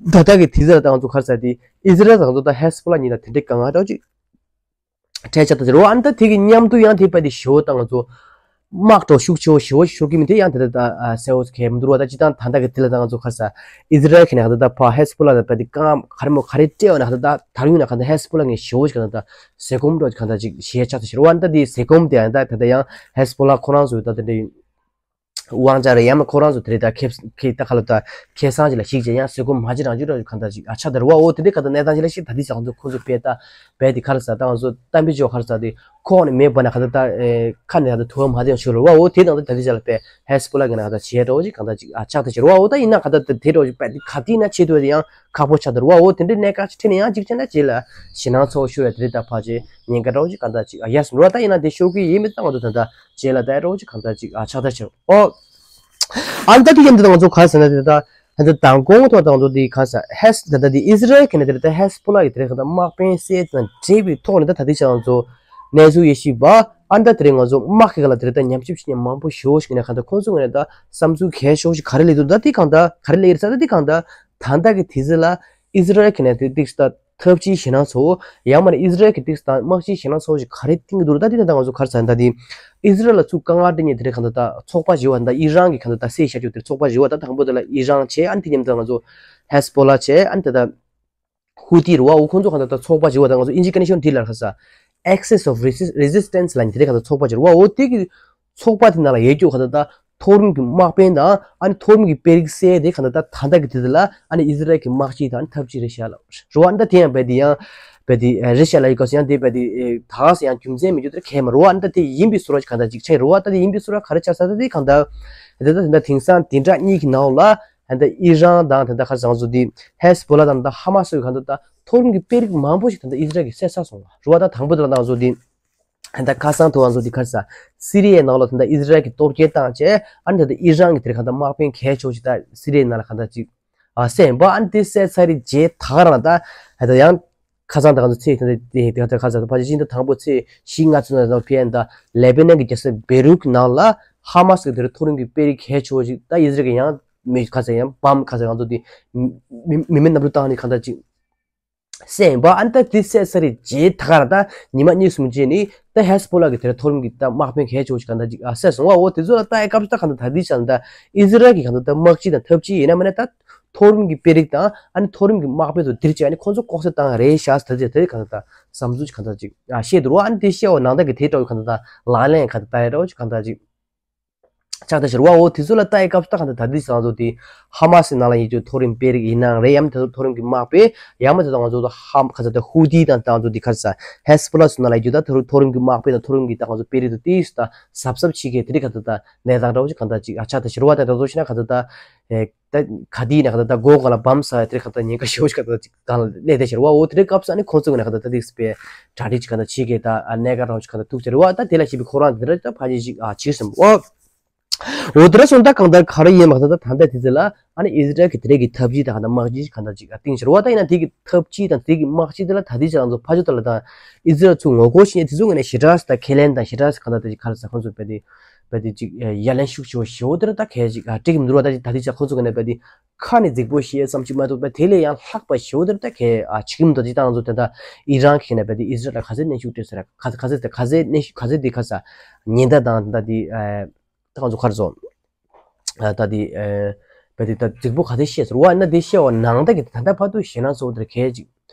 ད་ད་གི་དེ་ཟེར་ད་ང་ཚོ་ག་རེ་ཟེར་དེ་ཨི་ཟི་རལ་ད་ང་ཚོ་ད་ཧེ་སི་བྷོ་ལ་གཉིས་ལ་དེ་འདྲའི་དཀའ་ངལ་འདྲ་ཅིག་འཕྲད་ཆགས་ད་ཟེར་བ། ཨ་ནི་ད་དེ་གི་མཉམ་དུ་ཡང་དེ་བས་དེ་ཞེ་བོ་ད་ང་ཚོ་དམག་གྲོགས་ཤུགས་ཆེ་བོ་ཞེ་བོ་ཤོར་གི་མི་དེ་ཡང་དེ་ད་ད་གསལ་བོ་གས་མི་འདུག་བ། ད་ཅི་ད་ད་ད་གི་དེ་ལ་ད་ང་ཚོ་ག་རེ་ཟེར་ཨི་ཟི་རལ་གི་ནས་ག་ད་ད་ཕ་ཧེ་སི་བྷོ་ལ་ད་བས་དེ་གང་ག་རེ་མོ་ག་རེ་སྤྲད་བ་ན་ག་ད་ད་དར་ཡུང་ན་ག་ད་ཧེ་སི་བྷོ་ལ་ངས་ཞེ་བོ་ཞིག་ག་ད་ད་ཟེ་གོམ་འགྲོ་ག་ད་ཅིག་ཞེ་ཆགས་ད་ཟེར་བ། ཨ་ནི་ད་དེ་ཟེ་གོམ་དེ་ཡང་ད་ད་ད་ཡང་ཧེ་སི་བྷོ་ལ་ཁོ་རང་ཚོ་ད་དེ་འདྲ་ཡིན། དབང་ཆ་རེད། ཡང་ན་ཁོ་རང་ཚོ་དེ་རེད། ད་ཁེབས་ཁེ་ད་ཁ་ལོ་ད་ཁེ་སང་ཅིག་ལ་ཞིག་ཅེ་ཡང་ཟེར་གོ་མ་ཅི་རང་ཅུ་ར་གང་ལྟར་ཅིག་ཨ་ཆ་དར་བ། འོ་དེ་འདྲའི་ག་ད་གནས་སྟངས་ཅིག་ལ་ཞིག་ད་དེ་ཟེར་ཁོ་ཚོ་ཁོ་ཚོ་དཔེ་ད་བས་དེ་ག་རེ་ཟེར་ད་ང་ཚོ་གཏམ་དཔེ་ཅོ་ག་རེ་ཟེར་དེ་ཁོག་ནས་མེད་པ་ན་ག་ད་ད་ཁ་ནས་ག་ད་ཐུ་བ་མ་དེ་ཡང་ཤོར་བ། འོ་དེ་དང་ད་དེ་ཟེར་ལ་དཔེ་ཧེ་སི་བྷོ་ལ་གི་ན་ག་ད་བྱེད་འགྲོ་ཅིག་གང་ལྟར་ཅིག་ཨ་ཆག་ད་ཤོར་བ། འོ་ད་ཡིན་ན་ག་ད་དེ་འགྲོ་ཅིག་དཔེ་དེ་ག་དེ་ན་ཆེད་དུ་ཡང་ཁག་པོ་ཆགས་དར་བ། འོ་དེ་འདྲའི་གནས་སྐབས་ཅིག་ཁྲིད་ནས་ཡང་ཅིག་ཅེ་ན་ཅིག་ལ་ཞེད་སྣང་ཚ་བོ་ཤོར་བ་དེ་རེད། ད་ཕ་ཅེ་ཉེན་ཁ་འདྲ་ཅིག་གང་ལྟར་ཅིག་ཨ་ཡ་སུ་འགྲོ་བ། ད་ཡིན་ན་དེ་ཤོར་གི་ཡིན་མི་ད་ང་ཚོ་ད་ད་རྗེས་ལ་ད་རོགས་ཅིག་གང་ལྟར་ཅིག་ཨ་ཆགས་ད་ཆགས། ཨོ། ཨ་ནི་ད་དེ་ཡིན་དུས་ང་ཚོ་ག་རེ་ཟེར་ན་དེ་ད་ད་ད་མདང་དགོང་ཐོག་ད་ང་ཚོ་དེ་ག་རེ་ཟེར་ཧེ་སི་ད་ད་དེ་ཨི་ཟི་རལ་གི་ནས་དེ་ད་ཧེ་སི་བྷོ་ལ་གི་དེ་རེད། གང་ལྟར་དམག་དཔོན་བསད་དང་འབྲེལ་བའི་ཐོག་ནས་ད་ད་དེ་ཆ་ང་ཚོ་གནས་ཚུལ་ཡེ་ཤེས་པ། ཨ་ནི་ད་དེ་རིང་ང་ཚོ་དམག་གི་ག་ལ་དེ་རེད། ད་ཉམས་ཞིབ་བྱེད་མཁན་མང་པོ་ཞེ་པོ་ཞིག་ནས་གང་ལྟར་ཁོང་ཚོ་ངོས་ནས་ད་བསམ་ཚུལ་གལ་ཤོས་ཤིག་ག་རེ་སླེབས་འདུག་ད་དེ་གང་ལྟར་ག་རེ་སླེབས་ཡོད་ཟེར་ད་དེ་གང་ལྟར་ད་ད་གི་དེ་ཟེར་ལ་ཨི་ཟི་རལ་གི་ནས་དེ་དེ་ད་ཐབས་ཇུས་ཞེད་སྣང་ཚ་བོ། ཡང་མ་ནི་ཨི་ཟི་རལ་གྱི་ཏིག་དང་དམག་ཇུས་ཞེད་སྣང་ཚ་བོ་ཞིག་ག་རེ་བཏིང་གི་འདུག་ད་དེ་ནས་ད་ང་ཚོ་ག་རེ་ཟེར་ད་དེ་ཨི་ཟི་རལ་ལ་ཚུར་དཀའ་ངལ་སྤྲད་མཁན་དེ་རིགས་གང་ལྟར་ད་ཚོགས་པ་བཞི་བ་ད་ཨི་རན་གྱི་གང་ལྟར་ད་སེ་ཤ་རྒྱུ་དེ་ཚོགས་པ་བཞི་བ་ད་དང་པོ་དེ་ལ་ཨི་རན་བྱས། ཨ་ནི་དེ་མཉམ་དུ་ང་ཚོ་ཧེ་སི་བྷོ་ལ་བྱས། ཨ་ནི་དེ་ད་ཧུ་ཏི་རུ་བ་འོ་ཁོང་ཚོ་གང་ལྟར་ད་ཚོགས་པ་བཞི་བ་ད་ང་ཚོ་ཨིན་ཇི་ཀ་ནི་ཤོན་དེ་ལ་ག་ས་Axis of Resist- Resistance ལ་ནི་དེ་རིགས་གང་ལྟར་ཚོགས་པ་བཞི་བ་འོ་དེ་གི་ཚོགས་པ་དེ་ནང་ལ་ཡོད་རྒྱུ་གང་ལྟར་ད་མཐོ་རིམ་གྱི་དམག་དཔོན་དང་ཨ་ནི་མཐོ་རིམ་གྱི་དཔོན་རིགས་གསལ་དེ་གང་ལྟར་ད་ད་ལྟ་གི་དེ་དེ་ལ་ཨ་ནི་ཨི་ཟི་རལ་གྱི་དམག་སྤྱི་དང་ཨ་ནི་འཐབ་ཇུས་རེ་བཞག་ལ་རུ་བ་ཨ་ནི་ད་དེ་ཡང་བས་དེ་ཡང་བས་དེ་རེ་བཞག་ལ་ཡི་ག་སོ་ཡང་དེ་བས་དེ་ད་ག་སེ་ཡང་རྒྱུ་མཚན་མི་འཇུག་དེ་གས་མ་རུ་བ་ཨ་ནི་ད་དེ་ཡིན་པའི་སོ་ར་གང་ལྟར་ཅིག་ཆགས་རུ་བ་ད་དེ་ཡིན་པའི་སོ་ར་ག་རེ་ཆགས་ས་ད་དེ་གང་ལྟར་དེ་ད་དེ་ད་དེང་སང་དེ་འདྲ་གཉིས་ཀྱི་ནང་ལ་ད་ཨི་རན་དང་ད་ད་ག་རེ་ང་ཚོ་དེ་ཧེ་སི་བྷོ་ལ་དང་ད་ཧ་མ་སི་གང་ལྟར་ད་མཐོ་རིམ་གྱི་དཔོན་རིགས་མང་པོ་ཞིག་ད་ད་ཨི་ཟི་རལ་གྱིས་བསད་ཚར་སོང་བ་རུ་བ་ད་དང་པོ་དེ་ལ་ད་ང་ཚོ་དེ། ད་ཁ་སང་དུ་ང་ཚོ་འདི་ག་རེ་ཟ། སི་རི་ཡའི་ནང་ལ་ད་ལྟ་ཨི་ཟི་རལ་གྱིས་གཏོར་རྒོལ་བཏང་བྱས། ཨ་ནི་ད་ལྟ་ཨི་རན་གྱི་དེར་གང་ལྟར་དམག་དཔོན་གལ་ཆེ་བོ་ཞིག་ད་སི་རི་ཡའི་ནང་ལ་གང་ལྟར་ཅིག་ཨ་བསད་པ། ཨ་ནི་དེ་བསད་ཚར་རེད་རྗེས་ད་ག་རང་ད་ད་ཡང་ཁ་སང་ད་ག་ཚོད་ཚེས་ད་ད་ད་ཁ་སང་ད་ཕལ་ཆེར་ཕྱི་ཟླ་དང་པོ་ཚེས་བཞི་ལྔ་ཚོད་ནང་ལ་ཕན་ད་ལེ་པེ་ནན་གྱི་རྒྱལ་ས་བེ་རུག་ནང་ལ་ཧ་མ་སི་གི་དེར་མཐོ་རིམ་གྱི་དཔོན་རིགས་གལ་ཆེ་བོ་ཞིག་ད་ཨི་ཟི་རལ་གྱི་ཡང་མི་ཁ་སང་ཡང་བམ་ཁ་སང་ང་ཚོ་དེ་མི་མི་མི་གནམ་གྲུ་བཏང་ནས་གང་ལྟར་ཅིག་བསད་ཡིན་པ། ཨ་ནི་ད་དེ་བསད་ཚར་རེད་རྗེས་ད་ག་རང་ད་ཉི་མ་གཉིས་གསུམ་རྗེས་ནི་ད་ཧེ་སི་བྷོ་ལ་གི་དེར་མཐོ་རིམ་གྱི་ད་དམག་དཔོན་གལ་ཆེ་བོ་ཞིག་གང་ལྟར་ཅིག་ཨ་བསད་སོང་བ། འོ་དེ་ཚོ་ལ་ལྟ་ཡི་སྐབས་སུ་ད་གང་ལྟར་ད་ལྟའི་ཆ་ལ་ད་ཨི་ཟི་རལ་གྱི་གང་ལྟར་ད་དམག་སྤྱི་དང་འཐབ་སྤྱི་ཡིན་ན་མིན་ན་ད་མཐོ་རིམ་གྱི་དཔོན་རིགས་དང་ཨ་ནི་མཐོ་རིམ་གྱི་དམག་དཔོན་ཚོ་དེར་བྱས་ཨ་ནི་ཁོང་ཚོ་ལྐོག་ཟ་བཏང་རེད་ཤག་ཟེར་ད་དེ་གང་ལྟར་ད་བསམ་ཚུལ་ཞིག་གང་ལྟར་ཅིག་ཨ་བཤད་འདུག་རོ། ཨ་ནི་དེ་བཤད་འོ་ནང་ད་གི་དེ་འདྲ་བོ་གང་ལྟར་ད་ལག་ལེན་གང་ལྟར་བསྟར་ཡ་འདྲ་བོ་ཞིག་གང་ལྟར་ཅིག་ཆགས་ད་ཤར་བ། འོ་དེ་ཚོ་ལ་ལྟ་ཡི་སྐབས་སུ་ད་གང་ལྟར་ད་ལྟའི་ང་ཚོ་དེ་ཧ་མ་སི་ནང་ལ་ཡིན་རྒྱུ་མཐོ་རིམ་དཔོན་རིགས་ཡིན་ནའང་རེད། ཡང་མིན་ད་མཐོ་རིམ་གྱི་དམག་དཔོན། ཡང་མིན་ད་ང་ཚོ་ཧ་ཁ་ཚ་ད་ཧུ་ཐི་དང་ད་ང་ཚོ་དེ་ག་རེ་ཟ་ཧེ་སི་བྷོ་ལ་ཚོ་ནང་ལ་ཡིན་རྒྱུ་ད་མཐོ་རིམ་གྱི་དམག་དཔོན་དང་མཐོ་རིམ་གྱི་ད་ང་ཚོ་དཔོན་རིགས་དང་དེ་ད་གཟབ་གཟབ་བྱེད་མཁན་དེ་རིགས་ག་ད་ད་གནས་སྟངས་འདྲ་བོ་ཞིག་གང་ལྟར་ཅིག་ཨ་ཆགས་ད་ཤར་བ། ད་ད་ཚོ་ཤི་ན་ག་ད་ད་ད་ག་དེ་ཡིན་ན་ག་ད་ད་སྒོ་ག་ལ་བམ་ཟ་ཡ་དེ་རིགས་ག་ད་ཉེན་ཁ་ཞེ་བོ་ཞིག་ག་ད་ད་ཅིག་གང་ལ་གནས་ད་ཤར་བ། འོ་དེ་རིགས་སྐབས་སུ་ཨ་ནི་ཁོང་ཚོ་གི་ན་ག་ད་ད་དེ་སྤེ་གྲ་སྒྲིག་ཅིག་ག་ད་བྱེད་མཁན་ད་ཨ་གནད་འགག་འདྲ་བོ་ཞིག་ག་ད་ཐུག་ཅེར་བ། ད་དེ་ལ་ཞིབ་པའི་ཁོ་རང་དེ་འདྲ་ད་ཕ་ཉེ་ཞིག་ཨ་བྱེད་བསམ། འོ། འོ་དེ་འདྲ་སོང་ད་གང་ལྟར་ག་རེ་ཡིན་མ་གཏོགས་ད་ད་ལྟ་དེ་ཚོ་ལ་ཨ་ནི་ཨི་ཟི་རལ་གྱི་དེ་རིགས་ཀྱི་འཐབ་ཇུས་དང་གང་ལྟར་དམག་ཇུས་གང་ལྟར་ཅིག་བཏིང་ཕྱིར་བ། ད་ཡིན་ན་དེ་གི་འཐབ་ཇུས་དང་དེ་གི་དམག་ཇུས་དེ་ལ་ད་ལྟའི་ཆ་ང་ཚོ་ཕ་ཇོ་ཏ་ལ་དང་ཨི་ཟི་རལ་ཚོ་ངོ་རྒོལ་བྱེད་མཁན་དེ་ཚོ་ངོས་ནས་ཞེ་དྲག་ད་ཁས་ལེན་དང་ཞེ་དྲག་གང་ལྟར་ད་ཅིག་ག་རེ་ཟ་ཁོང་ཚོ་རྦད་དེ་རྦད་དེ་ཅིག་ཡ་ལན་ཤུགས་ཆེ་བོ་ཞེ་བོ་དེ་ལ་ད་གལ་ཅིག་འགྲིག་གི་མི་འདུག་བ། ད་ཅིག་ད་ལྟའི་ཆ་ཁོང་ཚོ་ངོས་ནས་རྦད་དེ་ཁ་ནས་རྫིག་པོ་བཤད་ཙམ་ཅིག་མ་གཏོགས་རྦད་དེ་ལས་ཡང་ལྷག་པ་ཞེ་བོ་དེ་ལ་ད་གལ་བྱེད་ཀྱི་མི་འདུག་ཅིག་ད་ང་ཚོ་ད་ལྟ་ཨི་རན་གྱི་ནས་རྦད་དེ་ཨི་ཟི་རལ་ལ་ག་ཚད་གནོན་ཤུགས་སྤྲད་ཟེར་ག་ག་ཚད་ད་ག་ཚད་གནོན་ཤུགས་ག་ཚད་དེ་ག་ས་ཉེན་བརྡ་དང་ད་དེ། ད་ང་ཚོ་ག་རེ་ཟ། ཨ་ད་དེ་ཨ་བ་དེ་ད་རྫིག་པོ་ག་དེ་བཤད་ཟེར་བ་ན་དེ་བཤད་བ་ནང་ད་གི་ད་ལྟ་བར་དུ་ཞེད་སྣང་ཚ་བོ་དེར་གལ་ཅིག་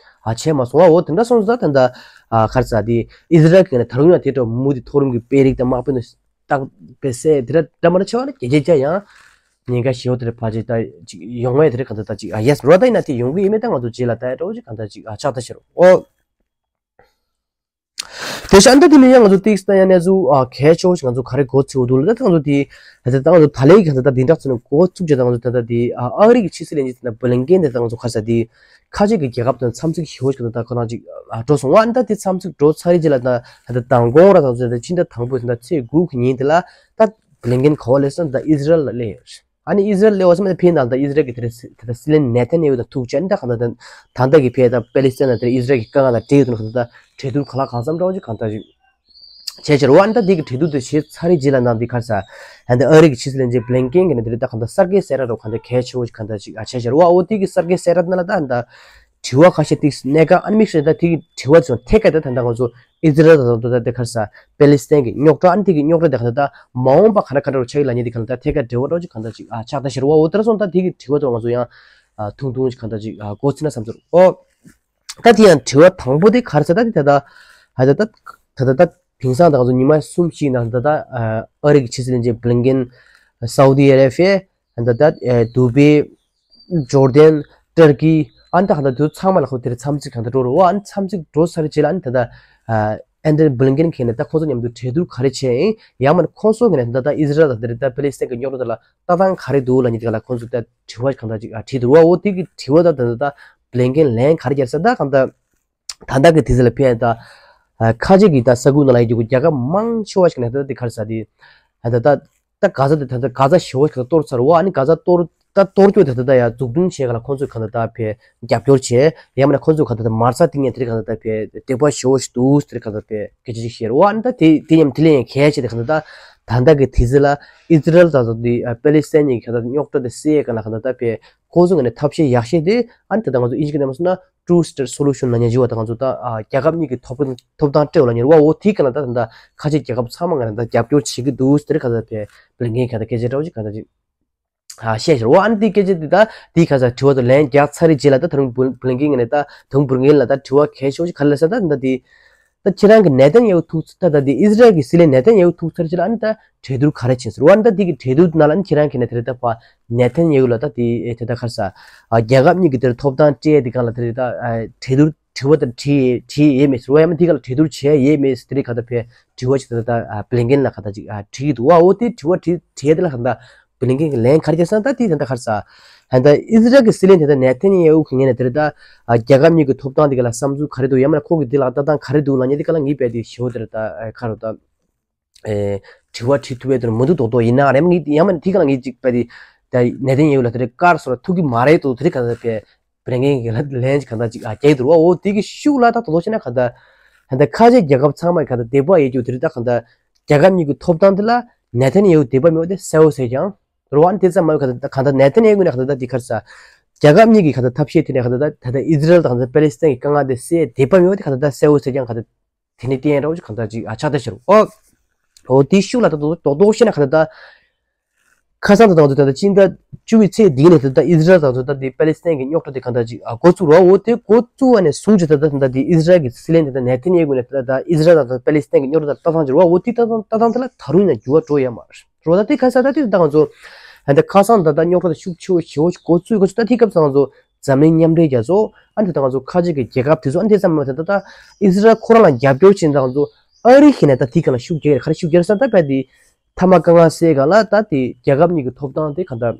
ཨ་བྱས་མ་སོང་བ། འོ་དེ་འདྲ་སོང་ཙང་ད་ལྟ་ཨ་ག་རེ་ཟ་དེ་ཨི་ཟི་རལ་གྱི་ནས་ད་རུང་ཡང་དེ་འདྲ་མུ་དེ་མཐོ་རིམ་གྱི་དཔོན་རིགས་དང་དམག་དཔོན་དུ་རྟག་པའི་སྲས་དེ་འདྲ་འདྲ་མ་འདྲ་ཆེ་བ་ལ་རྒྱལ་རྒྱལ་ཅག་ཡང་ཉེན་ཁ་ཞེ་བོ་དེར་ཕལ་ཆེར་ད་ཅིག་ཡོང་བས་དེ་རེད། ག་ད་ད་ཅིག་ཨ་ཡེས་རོ་ད་ཡིན་ན་དེ་ཡོང་གི་ཡིན་མེད་ད་ང་ཚོ་རྗེས་ལ་ལྟ་ཡ་འདྲ་བོ་ཅིག་གང་ལྟར་ཅིག་ཨ་ཆགས་ད་ཤར་འོ། དེ་བཞིན་ད་དེ་ནས་ཡང་ང་ཚོ་ཏིག་སི་ད་ཡང་གནས་ཚུལ་ཨ་གལ་ཆེ་བོ་ཞིག་ང་ཚོ་ག་རེ་གོ་ཚུལ་འདུག་ལ། ད་ང་ཚོ་དེ་ད་ད་ང་ཚོ་ད་ལའི་གི་ད་ད་དེ་འདྲ་ཚོ་ནས་གོ་ཚུགས་ཀྱི་ད་ང་ཚོ་ད་ད་དེ་ཨ་ཨ་རི་གི་ཕྱི་སྲིད་བློན་ཆེན་ད་བྷི་ལིན་ཀེན་དེ་ད་ང་ཚོ་ཁ་ས་དེ་ཁ་ཆེ་གི་རྒྱལ་ཁབ་དང་འཚམས་གཟིགས་ཞེ་བོ་ཞིག་ད་ད་ཁོ་རང་ཅིག་ཨ་འགྲོ་སོང་བ། ཨ་ནི་ད་དེ་འཚམས་གཟིགས་འགྲོ་ཚར་རྗེས་ལ་ད་ད་མདང་དགོང་ར་ད་ང་ཚོ་ད་ཕྱི་ཟླ་དང་པོའི་ད་ཚེས་དགུ་གི་ཉིན་དེ་ལ་ད་བྷི་ལིན་ཀེན་ག་བ་སླེབས་སོང་། ད་ཨི་ཟི་རལ་ལ་སླེབས་ཡོད། ཨ་ནི་ཨི་ཟི་རལ་སླེབས་པ་སེམས་ད་ཕན་ད་ད་ཨི་ཟི་རལ་གྱི་དེ་རེད་ད་སྲིད་བློན་ནེ་ཐན་ཡ་ཧུ་དང་ཐུག་བྱས་ཨ་ནི་ད་གང་ད་ད་ད་ལྟ་གི་ཕན་ད་པེ་ལི་སི་ཐན་ལ་དེ་ཨི་ཟི་རལ་གྱི་དཀའ་ངལ་དང་འབྲེལ་ཡོད་དུ་གང་ད་ད་གྲོས་བསྡུར་གང་ལ་གང་འཚམ་འདྲ་བོ་ཅིག་གང་ད་ཅིག་བྱས་ཕྱིར་བ། ཨ་ནི་ད་དེ་གི་གྲོས་བསྡུར་དེ་བྱས་ཚར་རེད་རྗེས་ལ་ནང་དེ་ག་རེ་ཟ་ཨ་ནི་ཨ་རི་གི་ཕྱི་སྲིད་བློན་ཆེན་བྷི་ལིན་ཀེན་གྱི་ནས་དེ་རེད་ད་གང་ད་གསར་བརྗེའི་གསལ་བསྒྲགས་རོ་གང་ད་གལ་ཆེ་བོ་ཅིག་གང་ད་ཅིག་ཨ་བྱས་ཕྱིར་བ། འོ་དེ་གི་གསར་བརྗེའི་གསལ་བསྒྲགས་ནང་ལ་ད་ད་དྲི་བ་ཁ་ཤས་ཏིག་གནད་འགག་ཨ་ནི་དམིགས་བསལ་ད་དེ་གི་དྲི་བ་ཚོ་ཐད་ཀར་ད་ད་ལྟ་ང་ཚོ་ཨི་ཟི་རལ་དང་ད་ལྟ་དེ་ག་རེ་ཟ་པེ་ལི་སི་ཐན་གྱི་རྙོག་དྲ་ཨ་ནི་དེ་གི་རྙོག་དྲ་དེ་ག་ད་ད་མ་འོངས་པ་ག་འདྲ་ག་འདྲ་རུ་ཆགས་ཀྱི་ལ་ཉེ་དེ་ག་ད་ད་ཐད་ཀར་འབྲེལ་བ་འདྲ་ཅིག་ག་ད་ཅིག་ཨ་ཆགས་ད་ཤར་བ། འོ་དེ་འདྲ་སོང་ད་དེ་གི་དྲི་བ་ཚོ་ང་ཚོ་ཡང་ཨ་ཐུང་ཐུང་ཅིག་ག་ད་ཅིག་ཨ་གོ་ཚིག་ན་བསམ་ཚོར་འོ། ད་དེ་ཡང་དྲི་བ་དང་པོ་དེ་ག་རེ་ཟ་ད་དེ་ད་ད་ཧ་ད་ད་ད་ད་ད་དེང་སང་ད་ང་ཚོ་ཉི་མ་གསུམ་ཞིག་ནང་ད་ད་ཨ་རི་གི་ཕྱི་སྲིད་བློན་ཆེན་བྷི་ལིན་ཀེན་སའུ་ཌི་ཨ་རེ་བྷི་ཡ། ད་ད་ཨེ་དུ་བྷེ། ཇོར་ཌན། ཏུར་ཀི། ཨ་ནི་ད་གང་ད་དུ་ཚང་མ་ལ་ཁོ་དེར་འཚམས་གཟིགས་གང་ད་འགྲོ་རོ། ཨ་ནི་འཚམས་གཟིགས་འགྲོ་ཚར་རྗེས་ལ་ཨ་ནི་ད་ད་ཨ་ཨན་ཐོ་ནི་བྷི་ལིན་ཀེན་གྱིས་ནི་ད་ཁོ་ཚོ་མཉམ་དུ་གྲོས་བསྡུར་ག་རེ་བྱས་ཡིན། ཡང་མིན་ཁོ་ཚོ་གིས་ནི་ད་ད་ཨི་ཟི་རལ་དང་དེར་ད་པེ་ལི་སི་ཐན་གྱི་རྙོག་དྲ་དེ་ལ་ལྟ་སྟངས་ག་རེ་འདུག་ལབ་མཁན་དེ་ག་ལ་ཁོ་ཚོ་ད་དྲི་བ་གང་ད་ཅིག་ཨ་དྲིས་འདུག་རོ། འོ་དེ་གི་དྲི་བ་ད་ད་ད་བྷི་ལིན་ཀེན་ལན་ག་རེ་བརྒྱབ་ས་ད་གང་ད། ད་ལྟ་གི་དུས་ཚོད་ལ་ཕན་ད་ཨ་ཁ་ཆེ་གི་ད་ས་ཁུལ་ནང་ལ་ཡོད་རྒྱུ་རྒྱལ་ཁབ་མང་ཆེ་བ་ཞིག་ནས་ད་ལྟ་དེ་ག་རེ་ཟ་དེ་ད་ད་ད་ག་ས་དེ་ད་ལྟ་ག་ས་ཞེ་བོ་ཞིག་གཏོར་ཚར་བ། ཨ་ནི་ག་ས་གཏོར་ད་གཏོར་རྒྱུ་དེ་ད་ལྟ་ཡ་འཛུགས་སྐྲུན་བྱེད་ག་ལ་ཁོང་ཚོས་ག་ད་ད་ཕེ་རྒྱབ་སྐྱོར་བྱེད་ཡང་མིན་ན་ཁོང་ཚོས་ག་ད་ད་མར་ས་ཏིང་ཡ་དེ་རིགས་ག་ད་ད་ཕེ་དེ་པ་ཞེ་བོ་ཞིག་འདུག་དེ་རིགས་ག་ད་ཕེ་སྐད་ཆ་ཞིག་བཤད་རོ། ཨ་ནི་ད་དེ་དེ་མཉམ་དེ་ལས་ཡང་གལ་ཆེ་དེ་ག་ད་ད་ད་ལྟ་གི་དུས་ཚོད་ལ་ཨི་ཟི་རལ་ད་ད་དེ་པེ་ལི་སི་ཐན་གཉིས་ཀྱི་ག་ད་རྙོག་དྲ་དེ་སེལ་ཡ་ག་ལ་ག་ད་ད་ཕེ་ཁོང་ཚོ་གི་ནས་ཐབས་ཤེས་ཡག་ཤོས་དེ་ཨ་ནི་ད་ལྟ་ང་ཚོ་ཨིན་ཇི་གི་ནས་མ་སོང་ན། Two state solution ལབ་མཁན་ཞིག་བ་དང་ང་ཚོ་ད་ཨ་རྒྱལ་ཁབ་གཉིས་ཀྱི་ཐོབ་ཐང་ཐོབ་ཐང་སྤྲད་ལབ་མཁན་རེད་བ། འོ་དེའི་སྒང་ལ་ད་ད་ཁ་ཆེ་རྒྱལ་ཁབ་ཚང་མ་ང་རང་ད་རྒྱབ་སྐྱོར་བྱེད་ཀྱི་འདུག་ཟེར་ག་ད་ཕེ་བྷི་ལིན་ཀེན་ག་ད་སྐད་ཆ་འདྲ་བོ་ཞིག་ག་ད་ཅིག་ཨ་བཤད་ཤར་བ། ཨ་ནི་དེའི་སྐད་ཆ་དེ་ད་དེའི་ཁ་ས་དྲི་བ་དང་ལན་རྒྱག་ཚར་རེད་རྗེས་ལ་ད་ད་རུང་བྷི་ལིན་ཀེན་ནས་ད་ད་རུང་བྷི་ལིན་ཀེན་ལ་ད་དྲི་བ་གལ་ཆེ་བོ་ཞིག་ག་རེ་ལབ་ས་ད་ད་དེ། ད་ཁྱེད་རང་གི་ནེ་ཐན་ཡ་ཧུ་ཐུག་ད་ད་དེ་ཨི་ཟི་རལ་གྱི་སྲིད་བློན་ནེ་ཐན་ཡ་ཧུ་ཐུག་ཚར་རྗེས་ལ་ཨ་ནི་ད་གྲོས་བསྡུར་ག་རེ་བྱས་ཟེར་བ། ཨ་ནི་ད་དེ་གི་གྲོས་བསྡུར་ནང་ལ་ཨ་ནི་ཁྱེད་རང་གི་ནས་དེ་རེད་ད་ཕ་ནེ་ཐན་ཡ་ཧུ་ལ་ད་དེ་ཨེ་དེ་ད་ག་རེ་ཟ་ཨ་རྒྱལ་ཁབ་གཉིས་ཀྱི་དེར་ཐོབ་ཐང་སྤྲད་དེ་གང་ལ་དེ་རེད་ད་ཨ་གྲོས་བསྡུར་དྲི་བ་དེ་དྲིས་དྲིས་ཡས་མེད་ཟེར་བ། ཡང་མིན་དེ་ག་ལ་གྲོས་བསྡུར་བྱས་ཡས་མེད་ཟེར་དེ་རེད་ག་ད་ཕེ་དྲི་བ་ཞིག་ད་ད་ཨ་བྷི་ལིན་ཀེན་ལ་ག་ད་ཅིག་ཨ་དྲིས་འདུག་བ། འོ་དེ་དྲི་བ་དྲིས་དྲིས་དེ་ལ་ག་ད་བྷི་ལིན་ཀེན་གི་ལན་ག་རེ་བརྒྱབ་སོང་ད་དེ་ད་ད་ག་རེ་ཟ། ད་ལྟ་ཨི་ཟི་རལ་གྱི་སྲིད་བློན་དེ་ད་ནེ་ཐན་ཡ་ཧུ་གི་ངོས་ནས་དེ་རེད་ད། ཨ་རྒྱལ་ཁབ་གཉིས་ཀྱི་ཐོབ་ཐང་དེ་ག་ལ་བསམ་ཚུལ་ག་རེ་འདུག་ཡང་མིན་ན་ཁོ་གི་དེ་ལ་ལྟ་སྟངས་ག་རེ་འདུག་ལབ་མཁན་དེ་ག་ལ་ངས་དཔེ་དེ་ཞུ་བ་དེ་རེད་ད། ཨ་ག་རེ་ད། ཨེ་དྲི་བ་དྲི་ཐུབ་པའི་དོན་མི་འདུག་རྡོག་རྡོག་ཡིན་ན་རེད། ཡང་མིན་དེ་ག་ལ་ངས་ཅིག་དཔེ་དེ་ད་ནེ་ཐན་ཡ་ཧུ་ལ་དེ་རེད་དཀར་སོ་ལ་ཐུག་གི་མ་རེད་འདུག་དེ་རེད་ག་ད་དཔེ་བློན་ཆེན་གྱི་ལན་ཅིག་གང་ལྟར་ཅིག་ཨ་རྒྱག་གི་འདུག་ར། འོ་དེ་གི་ཤུགས་ལ་ད་དོ་དོ་བྱས་ན་གང་ལྟར་ད་ལྟ་ཁ་ཆེ་རྒྱལ་ཁབ་ཚང་མ་གང་ལྟར་དད་པ་ཡོད་རྒྱུ་དེ་རེད་ད། གང་ལྟར་རྒྱལ་ཁབ་གཉིས་ཀྱི་ཐོབ་ཐང་དེ་ལ་ནེ་ཐན་ཡ་ཧུ་དད་པ་མེད་པ་དེ་གསལ་བོ་གསལ་རྐྱང་རེད་བ། ཨ་ནི་དེ་ཙམ་མ་ཡོད་གང་ལྟར་གང་ལྟར་ནེ་ཐན་ཡ་ཧུ་ནས་གང་ལྟར་ད་དེ་ག་རེ་ཟེར། རྒྱལ་ཁབ་གཉིས་ཀྱི་གང་ལྟར་ཐབས་ཤེས་དེ་ནས་གང་ལྟར་ད་ད་ལྟ་ཨི་ཟི་རལ་དང་གང་ལྟར་པེ་ལི་སི་ཐན་གྱི་དཀའ་ངལ་དེ་སེལ་དད་པ་མེད་པ་དེ་གང་ལྟར་ད་གསལ་བོ་གསལ་རྐྱང་གང་ལྟར། དེ་ནི་བསྟན་རོགས་གང་ལྟར་ཅིག་ཨ་ཆགས་བསྡད་ཤག་འོ། འོ་དེའི་ཤུགས་ལ་ད་རྡོག་རྡོག་བཤད་ན་གང་ལྟར་ད། ཁ་སང་དང་དང་དུ་ད་ལྟ་སྤྱི་ཟླ་བཅུ་པའི་ཚེས་འདིའི་ནས་ད་ལྟ་ཨི་ཟི་རལ་དང་དུ་ད་ལྟ་པེ་ལི་སི་ཐན་གྱི་རྙོག་དྲ་དེ་གང་ལྟར་ཅིག་ཨ་འགོ་བཙུགས་རོགས། འོ་དེ་འགོ་བཙུགས་པ་ནས་བཟུང་ཅིག་ད་ལྟ་ད་ལྟ་དེ་ཨི་ཟི་རལ་གྱི་སྲིད་བློན་དེ་ད་ནེ་ཐན་ཡ་ཧུ་ནས་ད་ལྟ་ཨི་ཟི་རལ་དང་ད་པེ་ལི་སི་ཐན་གྱི་རྙོག་དྲ་ད་ལྟ་སྟངས་ཅིག་རོགས། འོ་དེ་ལྟ་སྟངས་ལྟ་སྟངས་དེ་ལ་ད་རུང་ཡང་འགྱུར་བ་འགྲོ་ཡ་མ་རེད་རོགས། ད་དེ་ག་ས་ད་དེ་ད་ང་ཚོ་ད་ལྟ་ཁ་སང་ད་ལྟ་རྙོག་དྲ་དེ་ཤུགས་ཆེ་བོ་ཞེ་བོ་ཞིག་འགོ་བཙུགས་ག་ཚོད་ད་དེ་སྐབས་སུ་ང་ཚོ་འཛམ་གླིང་མཉམ་འབྲེལ་རྒྱལ་ཚོགས་ཨ་ནི་ད་ལྟ་ང་ཚོ་ཁ་ཆེ་གི་རྒྱལ་ཁབ་དེ་ཚོ་ཨ་ནི་དེ་ཙམ་མ་ད་ད་ལྟ་ཨི་ཟི་རལ་ཁོ་རང་ལ་རྒྱབ་སྐྱོར་བྱེད་ད་ང་ཚོ་ཨ་རི་ཁེ་ནས་ད་དེ་ག་ལ་ཤུགས་རྒྱག་ག་རེ་ཤུགས་རྒྱག་ས་ད་དཔེ་དེ་མཐའ་མ་དཀའ་ངལ་སེལ་ག་ལ་ད་དེ་རྒྱལ་ཁབ་གཉིས་ཀྱི་ཐོབ་ཐང་དེ་ག་ད་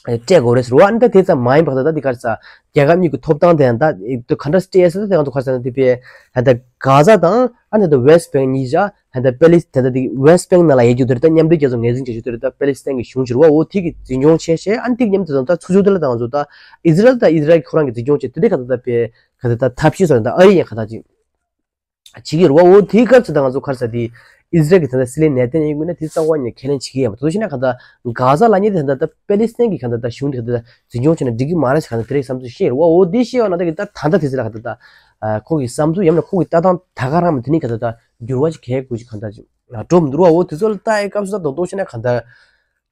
སྤྲད་དགོས་རེད་ཟེར་བ། ཨ་ནི་ད་དེ་ཙམ་མ་ཡིན་པ་ད་ད་དེ་ག་རེ་ཟ་རྒྱལ་ཁབ་གཉིས་ཀྱི་ཐོབ་ཐང་དེ་ཡང་ད་ག་འདྲ་སྤྲད་ཟེར་ད་དེ་ང་ཚོ་ག་རེ་ཟ་ན་དེ་དཔེ་ད་ད་གྷ་ཛ་དང་ཨ་ནི་ད་ཝེ་སི་བེང་གཉིས་ཆ་ད་ད་པེ་ལི་ད་ད་དེ་ཝེ་སི་བེང་ནང་ལ་ཡོད་རྒྱུ་དེ་རེད་ད། མཉམ་འབྲེལ་རྒྱལ་ཚོགས་ངོས་འཛིན་བྱེད་རྒྱུ་དེ་རེད་ད། པེ་ལི་སི་ཐན་གྱི་གཞུང་ཕྱིར་བ་འོ་དེ་གི་འཛིན་སྐྱོང་བྱས་བྱས་ཨ་ནི་དེ་མཉམ་དུ་ད་ཚུར་ཕྱོགས་དེ་ལ་ད་ང་ཚོ་ད་ཨི་ཟི་རལ་ད་ཨི་ཟི་རལ་གྱི་ཁོ་རང་གི་འཛིན་སྐྱོང་བྱས་དེ་དེ་ག་ད་ད་དཔེ་ག་ད་ད་ཐབས་ཤེས་སོགས་ད་ཨ་རི་ཡང་ག་ད་ཅིག་བྱེད་ཀྱི་རེད་བ། འོ་དེའི་སྐབས་སུ་ད་ང་ཚོ་ག་རེ་ཟ་དེ་ཨི་ཟི་རལ་གྱི་ད་ལྟ་སྲིད་བློན་ནེ་ཐན་ཡ་ཧུ་ནས་དེ་རྩ་བ་ནས་ཁས་ལེན་བྱེད་ཀྱི་ཡོད་པ་དེ་ཚོ་ཤེས་ན་ག་ད་གྷ་ཛ་ལབ་མཁན་དེ་ད་ལྟ་པེ་ལི་སི་ཐན་གྱི་ག་ད་ད་གཞུང་དེ་ག་ད་ད་འཛིན་སྐྱོང་བྱས་ན་འགྲིག་གི་མ་རེད་ཟེར་ག་ད་དེ་རིགས་བསམ་ཚུལ་བཤད་རེད་བ། འོ་དེ་བཤད་ཡོད་ན་ད་གི་ད་ད་ལྟ་དེ་ཚོ་ལ་ག་ད་ད་ཁོ་གི་བསམ་ཚུལ་ཡང་ན་ཁོ་གི་ལྟ་སྟངས་ད་ག་རང་མ་དེ་ནི་ག་ད་ད་འགྱུར་བ་ཞིག་གས་དགོས་ཞིག་ག་ད་ཅིག་འགྲོ་མི་འདུག་ར་བ། འོ་དེ་ཚོ་ལ་ལྟ་ཡི་སྐབས་སུ་ད་རྡོག་རྡོག་བཤད་ན་ག་ད།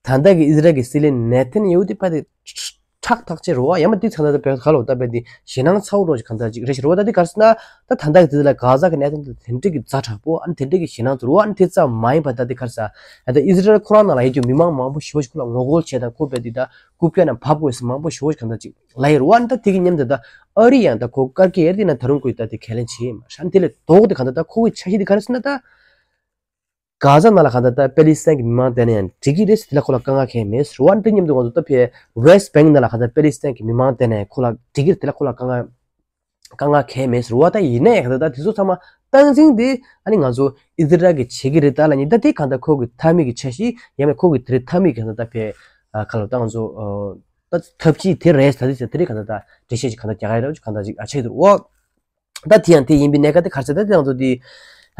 ད་ལྟ་གི་ཨི་ཟི་རལ་གྱི་སྲིད་བློན་ནེ་ཐན་ཡ་ཧུ་དེ་ཕ་དེ་ཁྲག་ཐག་ཆད་རོ་ཡ་མ་དེ་ཚ་ན་ད་བེ་ག་ལོ་ད་བེ་དེ་ཞེད་སྣང་ཚ་བོ་རོ་ཞིག་གང་ལྟར་ཅིག་རེ་ཞིག་རོ། ད་དེ་གར་སི་ན་ད་ད་ལྟ་གི་དེ་ལ་གྷ་ཛ་གི་གནད་དོན་དེ་དེ་འདྲ་གི་ཛ་དྲག་པོ་ཨ་ནི་དེ་འདྲ་གི་ཞེད་སྣང་ཚ་རོ་ཨ་ནི་དེ་ཙམ་མ་ཡིན་པ་ད་དེ་གར་ས་ད་ཨི་ཟི་རལ་ཁོ་རང་ནང་ལ་ཡོད་རྒྱུ་མི་མང་མང་པོ་ཞེ་པོ་ཞིག་ཁོ་ལ་ངོ་རྒོལ་བྱས་དང་ཁོ་བེ་དེ་ད་རྐུབ་བཀྱག་ནང་བབས་དགོས་སི་མང་པོ་ཞེ་པོ་ཞིག་གང་ལྟར་ཅིག་ལ་ཡི་རོ་ཨ་ནི་ད་དེ་གི་མཉམ་དུ་ད་ཨ་རི་ཡང་ད་ཁོ་ཀར་ཀེ་ཡར་དེ་ན་ད་རུང་ཁོས་ད་དེ་ཁས་ལེན་བྱས་ཡིན་མ་ཧྲ་ཨ་ནི་དེ་ལས་ལྡོག་དེ་གང་ལྟར་ད་ཁོ་གི་འཆར་གཞི་དེ་ག་རེ་ཟེར་ན་ད། གྷ་ཛ་ནང་ལ་གང་ལྟར་ད་པེ་ལི་སི་ཐན་གྱི་མི་མང་བསྡད་ན་ཡང་འགྲིག་གི་རེད་ཟེར། དེ་ལ་ཁོ་ལ་དཀའ་ངལ་གང་ཡང་མེད་ཟེར་བ། དེ་མཉམ་དུ་ང་ཚོ་ད་ཕེ་ཝེ་སི་བེང་ནང་ལ་གང་ལྟར་པེ་ལི་སི་ཐན་གྱི་མི་མང་བསྡད་ན་ཡང་ཁོ་ལ་འགྲིག་གི་རེད། དེ་ལ་ཁོ་ལ་དཀའ་ངལ་དཀའ་ངལ་གང་ཡང་མེད་ཟེར་བ། ད་ཡིན་ན་ཡང་གང་ལྟར་ད་དེ་ཚོ་ཚང་མ་སྟངས་འཛིན་དེ་ཨ་ནི་ང་ཚོ་ཨི་ཟི་རལ་གྱིས་བྱེད་ཀྱི་རེད། ད་ལ་ཉིན་ད་དེ་གང་ལྟར་ཁོ་གི་མཐའ་མའི་གི་འཆར་གཞི་ཡང་མེད་ཁོ་གི་དེ་རེད་མཐའ་མའི་གི་གང་ལྟར་ད་ཕེ་ཁ་ལོ་ད་ང་ཚོ་ད་ཐབས་ཇུས་དེ་རེད། ད་དེ་ཚོ་དེ་རེད་གང་ལྟར་ད་འགྲེལ་བཤད་ཅིག་གང་ལྟར་རྒྱག་གི་རེད་གང་ལྟར་ཅིག་ཨ་ཆགས་ཀྱི་འདུག་འོ། ད་དེ་ཡང་དེ་ཡིན་པའི་གནད་ཀ་དེ་ག་རེ་ཟེར་ད་དེ་ང་ཚོ་དེ་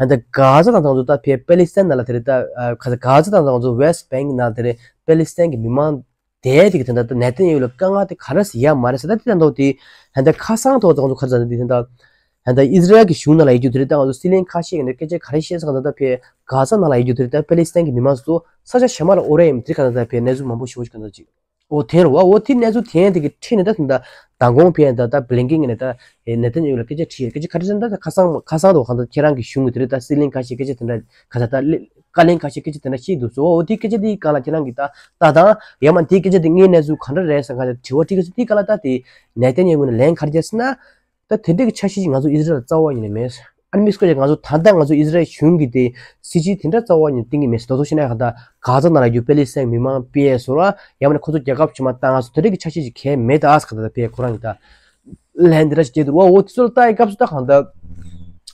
ད་ལྟ་གྷ་ཛ་དང་ང་ཚོ་ད་ཕེ་པེ་ལི་སི་ཐན་ནང་ལ་དེ་རེད་ད་ག་ས་གྷ་ཛ་དང་ང་ཚོ་ཝེ་སི་བེང་ནང་དེ་རེད་པེ་ལི་སི་ཐན་གྱི་མི་མང་དེ་དེ་གི་ད་ལྟ་ད་ནེ་ཐན་ཡ་ཧུ་ལ་དཀའ་ངལ་དེ་ག་རེ་ཟེར་ཡ་མ་རེད་ཟེར་ད་དེ་ད་ལྟ་དེ་ད་ལྟ་ཁ་སང་ཐོག་ད་ང་ཚོ་ག་རེ་ཟེར་ད་དེ་ད་ལྟ་ད་ལྟ་ཨི་ཟི་རལ་གྱི་གཞུང་ནང་ལ་ཡོད་རྒྱུ་དེ་རེད་ད་ང་ཚོ་སྲིད་བློན་ཁ་ཤས་ཀྱི་ནས་སྐད་ཆ་ག་རེ་བཤད་ཟེར་ག་ད་ད་ཕེ་གྷ་ཛ་ནང་ལ་ཡོད་རྒྱུ་དེ་རེད་ད་པེ་ལི་སི་ཐན་གྱི་མི་མང་ཚོ་ས་ཆ་གཞན་མ་ལ་འོ་རེ་ཡིན་དེ་ག་ད་ད་ཕེ་གནས་ཚུལ་མང་པོ་ཞེ་པོ་ཞིག་ག་ད་ཅིག་འོ་དེ་རེད་བ། འོ་དེ་གནས་ཚུལ་དེ་ཡང་དེ་གི་ཁྲིད་ནས་ད་ད་མདང་དགོང་ཕེ་ཡང་ད་ད་བྷི་ལིན་ཀིན་ནས་ད་ནེ་ཐན་ཡ་ཧུ་ལ་སྐད་ཆ་དྲིས་ཡོད། སྐད་ཆ་ག་རེ་ཟེར་ན་ད་ཁ་སང་ཁ་སང་དུ་གང་ལྟར་ཁྱེད་རང་གི་གཞུང་གི་དེ་རེད་ད་སྲིད་བློན་ཁ་ཤས་སྐད་ཆ་དེ་འདྲ་ག་ད་ད་བཀའ་བློན་ཁ་ཤས་སྐད་ཆ་དེ་འདྲ་བཤད་འདུག་ཟེར་བ། འོ་དེ་སྐད་ཆ་དེ་ག་ལ་ཁྱེད་རང་གི་ད་ལྟ་དང་ཡང་མ་དེ་སྐད་ཆ་དེ་དངོས་གནས་ཚུལ་ག་འདྲ་རེད་ཟེར་ག་ད་དྲི་བ་དྲིས་ག་ཚོད་དེ་ག་ལ་ད་དེ་ནེ་ཐན་ཡ་ཧུ་ནས་ལན་ག་རེ་བརྒྱབ་ཟེར་ན། ད་དེ་འདྲའི་གི་འཆར་གཞི་ཅིག་ང་ཚོ་ཨི་ཟི་རལ་ལ་རྩ་བ་ཉིད་ནས་མེད། ཨ་ནི་མི་སྐོར་ཅིག་ང་ཚོ་ད་ལྟ་ང་ཚོ་ཨི་ཟི་རལ་གཞུང་གི་དེ་སྲིད་ཇུས་དེ་འདྲ་རྩ་བ་ཉིད་ནས་གཏིང་གི་མེད་ཟེར། དོ་ཚོ་ཤེས་ན་ག་ད་གྷ་ཛ་ནང་ལ་རྒྱུ་པེ་ལི་སི་ཐན་མི་མང་སྤེལ་སོ་ར་ཡང་མིན་ན་ཁོ་ཚོ་རྒྱལ་ཁབ་ཕྱི་མ་བཏང་སོ་དེ་འདྲའི་གི་འཆར་གཞི་ཅིག་གས་མེད་ད་ཨ་ཟེར་ག་ད་ད་ཕེ་ཁོ་རང་གི་ད་ལན་འདི་འདྲ་ཞིག་བརྒྱབ་འདུག་བ། འོ་དེ་ཚོ་ལ་ལྟ་ཡི་སྐབས་སུ་ད་གང་ད་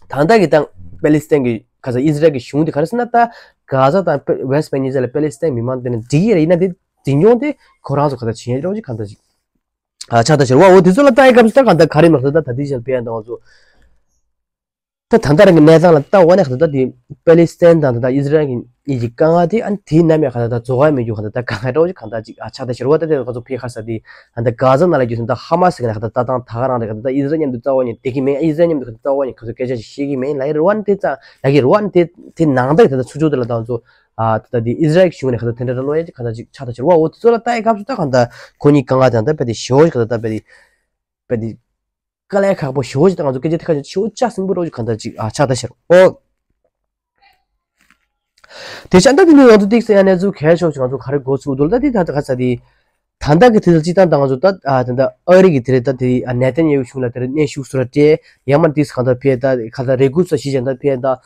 ད་ལྟ་གི་ད་པེ་ལི་སི་ཐན་གི་ག་ས་ཨི་ཟི་རལ་གི་གཞུང་དེ་ག་རེ་ཟེར་ན་ད་གྷ་ཛ་དང་ཝེ་སི་བེང་གཉིས་ཆ་ལ་པེ་ལི་སི་ཐན་མི་མང་དེ་ནི་འགྲིག་གི་རེད། ཡིན་ན་དེ་འཛིན་སྐྱོང་དེ་ཁོ་རང་ཚོ་ག་ད་བྱེད་ཡ་རེད་བ་ཅིག་གང་ད་ཅིག་ཆགས་ད་ཤར་བ། འོ་དེ་ཚོ་ལ་ལྟ་ཡི་སྐབས་སུ་ད་གང་ལྟར་ག་རེ་མ་ཟད་ད་ད་ལྟའི་ཆར་དཔེ་ཡང་ད་ང་ཚོ་ད་ད་ལྟ་རང་གི་གནས་སྟངས་ལ་ལྟ་བ་ནས་གང་ལྟར་ད་དེ་པེ་ལི་སི་ཐན་དང་ད་ལྟ་ཨི་ཟི་རལ་གྱི་གཉིས་ཀྱི་དཀའ་ངལ་དེ་ཨ་ནི་དེའི་ནམ་ཡང་གང་ལྟར་ད་རྫོགས་ཡ་མེད་རྒྱུ་གང་ལྟར་ད་དཀའ་ངལ་འདྲ་བོ་ཞིག་གང་ལྟར་ཅིག་ཨ་ཆགས་ད་ཤར་བ། ད་དེ་ང་ཚོ་ཕེ་ཁར་ས་དེ་ད་ལྟ་གྷ་ཛ་ནང་ལ་རྒྱུ་ད་ཧ་མ་སི་གི་ནས་གང་ལྟར་ལྟ་སྟངས་ད་ག་རང་རེད། གང་ལྟར་ད་ཨི་ཟི་རལ་མཉམ་དུ་རྩ་བ་ཉིད་བསྡད་ཀྱི་མེད། ཨི་ཟི་རལ་མཉམ་དུ་གང་ལྟར་རྩ་བ་ཉིད་གང་ལྟར་སྐད་ཆ་ཞིག་བཤད་ཀྱི་མེད་ལ་ཡི་རེད་བ། ཨ་ནི་དེ་ཙང་ལ་ཡི་རེད་བ། ཨ་ནི་དེ་དེ་ནང་ད་ད་ལྟ་ཚུར་ཕྱོགས་དེ་ལ་ད་ང་ཚོ། ཨ་ད་ལྟ་དེ་ཨི་ཟི་རལ་གཞུང་ནས་ག་ད་དེ་འདྲ་ལོ་ཡ་ག་ད་ཅིག་ཆགས་ད་ཤར་བ། འོ་དེ་ཚོ་ལ་ལྟ་ཡི་སྐབས་སུ་ད་གང་ད་ཁོ་གཉིས་དཀའ་ངལ་དང་ད་དཔེ་དེ་ཞོ་ག་ད་ད་དཔེ་དེ་དཔེ་དེ་དཀའ་ལས་ཁག་པོ་ཞོ་ཅིག་ད་ང་ཚོ་སྐད་ཆ་དེ་ཁ་ཅིག་ཞོ་ཅག་སིང་པོ་རོ་ཅིག་ག་ད་ཅིག་ཨ་ཆགས་ད་ཤར། འོ་དེ་ཤ་ད་དེ་ནི་ང་ཚོ་ཏིག་སེ་ཡ་གནས་ཚུལ་གལ་ཆོག་ཅིག་ང་ཚོ་ག་རེ་འགོ་ཚུགས་འདུག་ལ་ད་དེ་ད་ད་ག་ས་དེ། ད་ལྟ་གི་དུས་ཚོད་སྤྱི་བཏང་ད་ང་ཚོ་ད་ཨ་ད་ལྟ་ཨ་རི་གི་དེ་རེད་ད་དེ་ཨ་ནེ་ཐན་ཡ་ཧུ་གཞུང་ལ་དེ་རེད་གནོན་ཤུགས་སུ་ར་སྤྲད་ཡང་མ་དེ་གང་ད་ཕེ་ད་ག་ད་རེ་སྐུལ་ས་ཞིག་ཅན་ད་ཕེ་ད་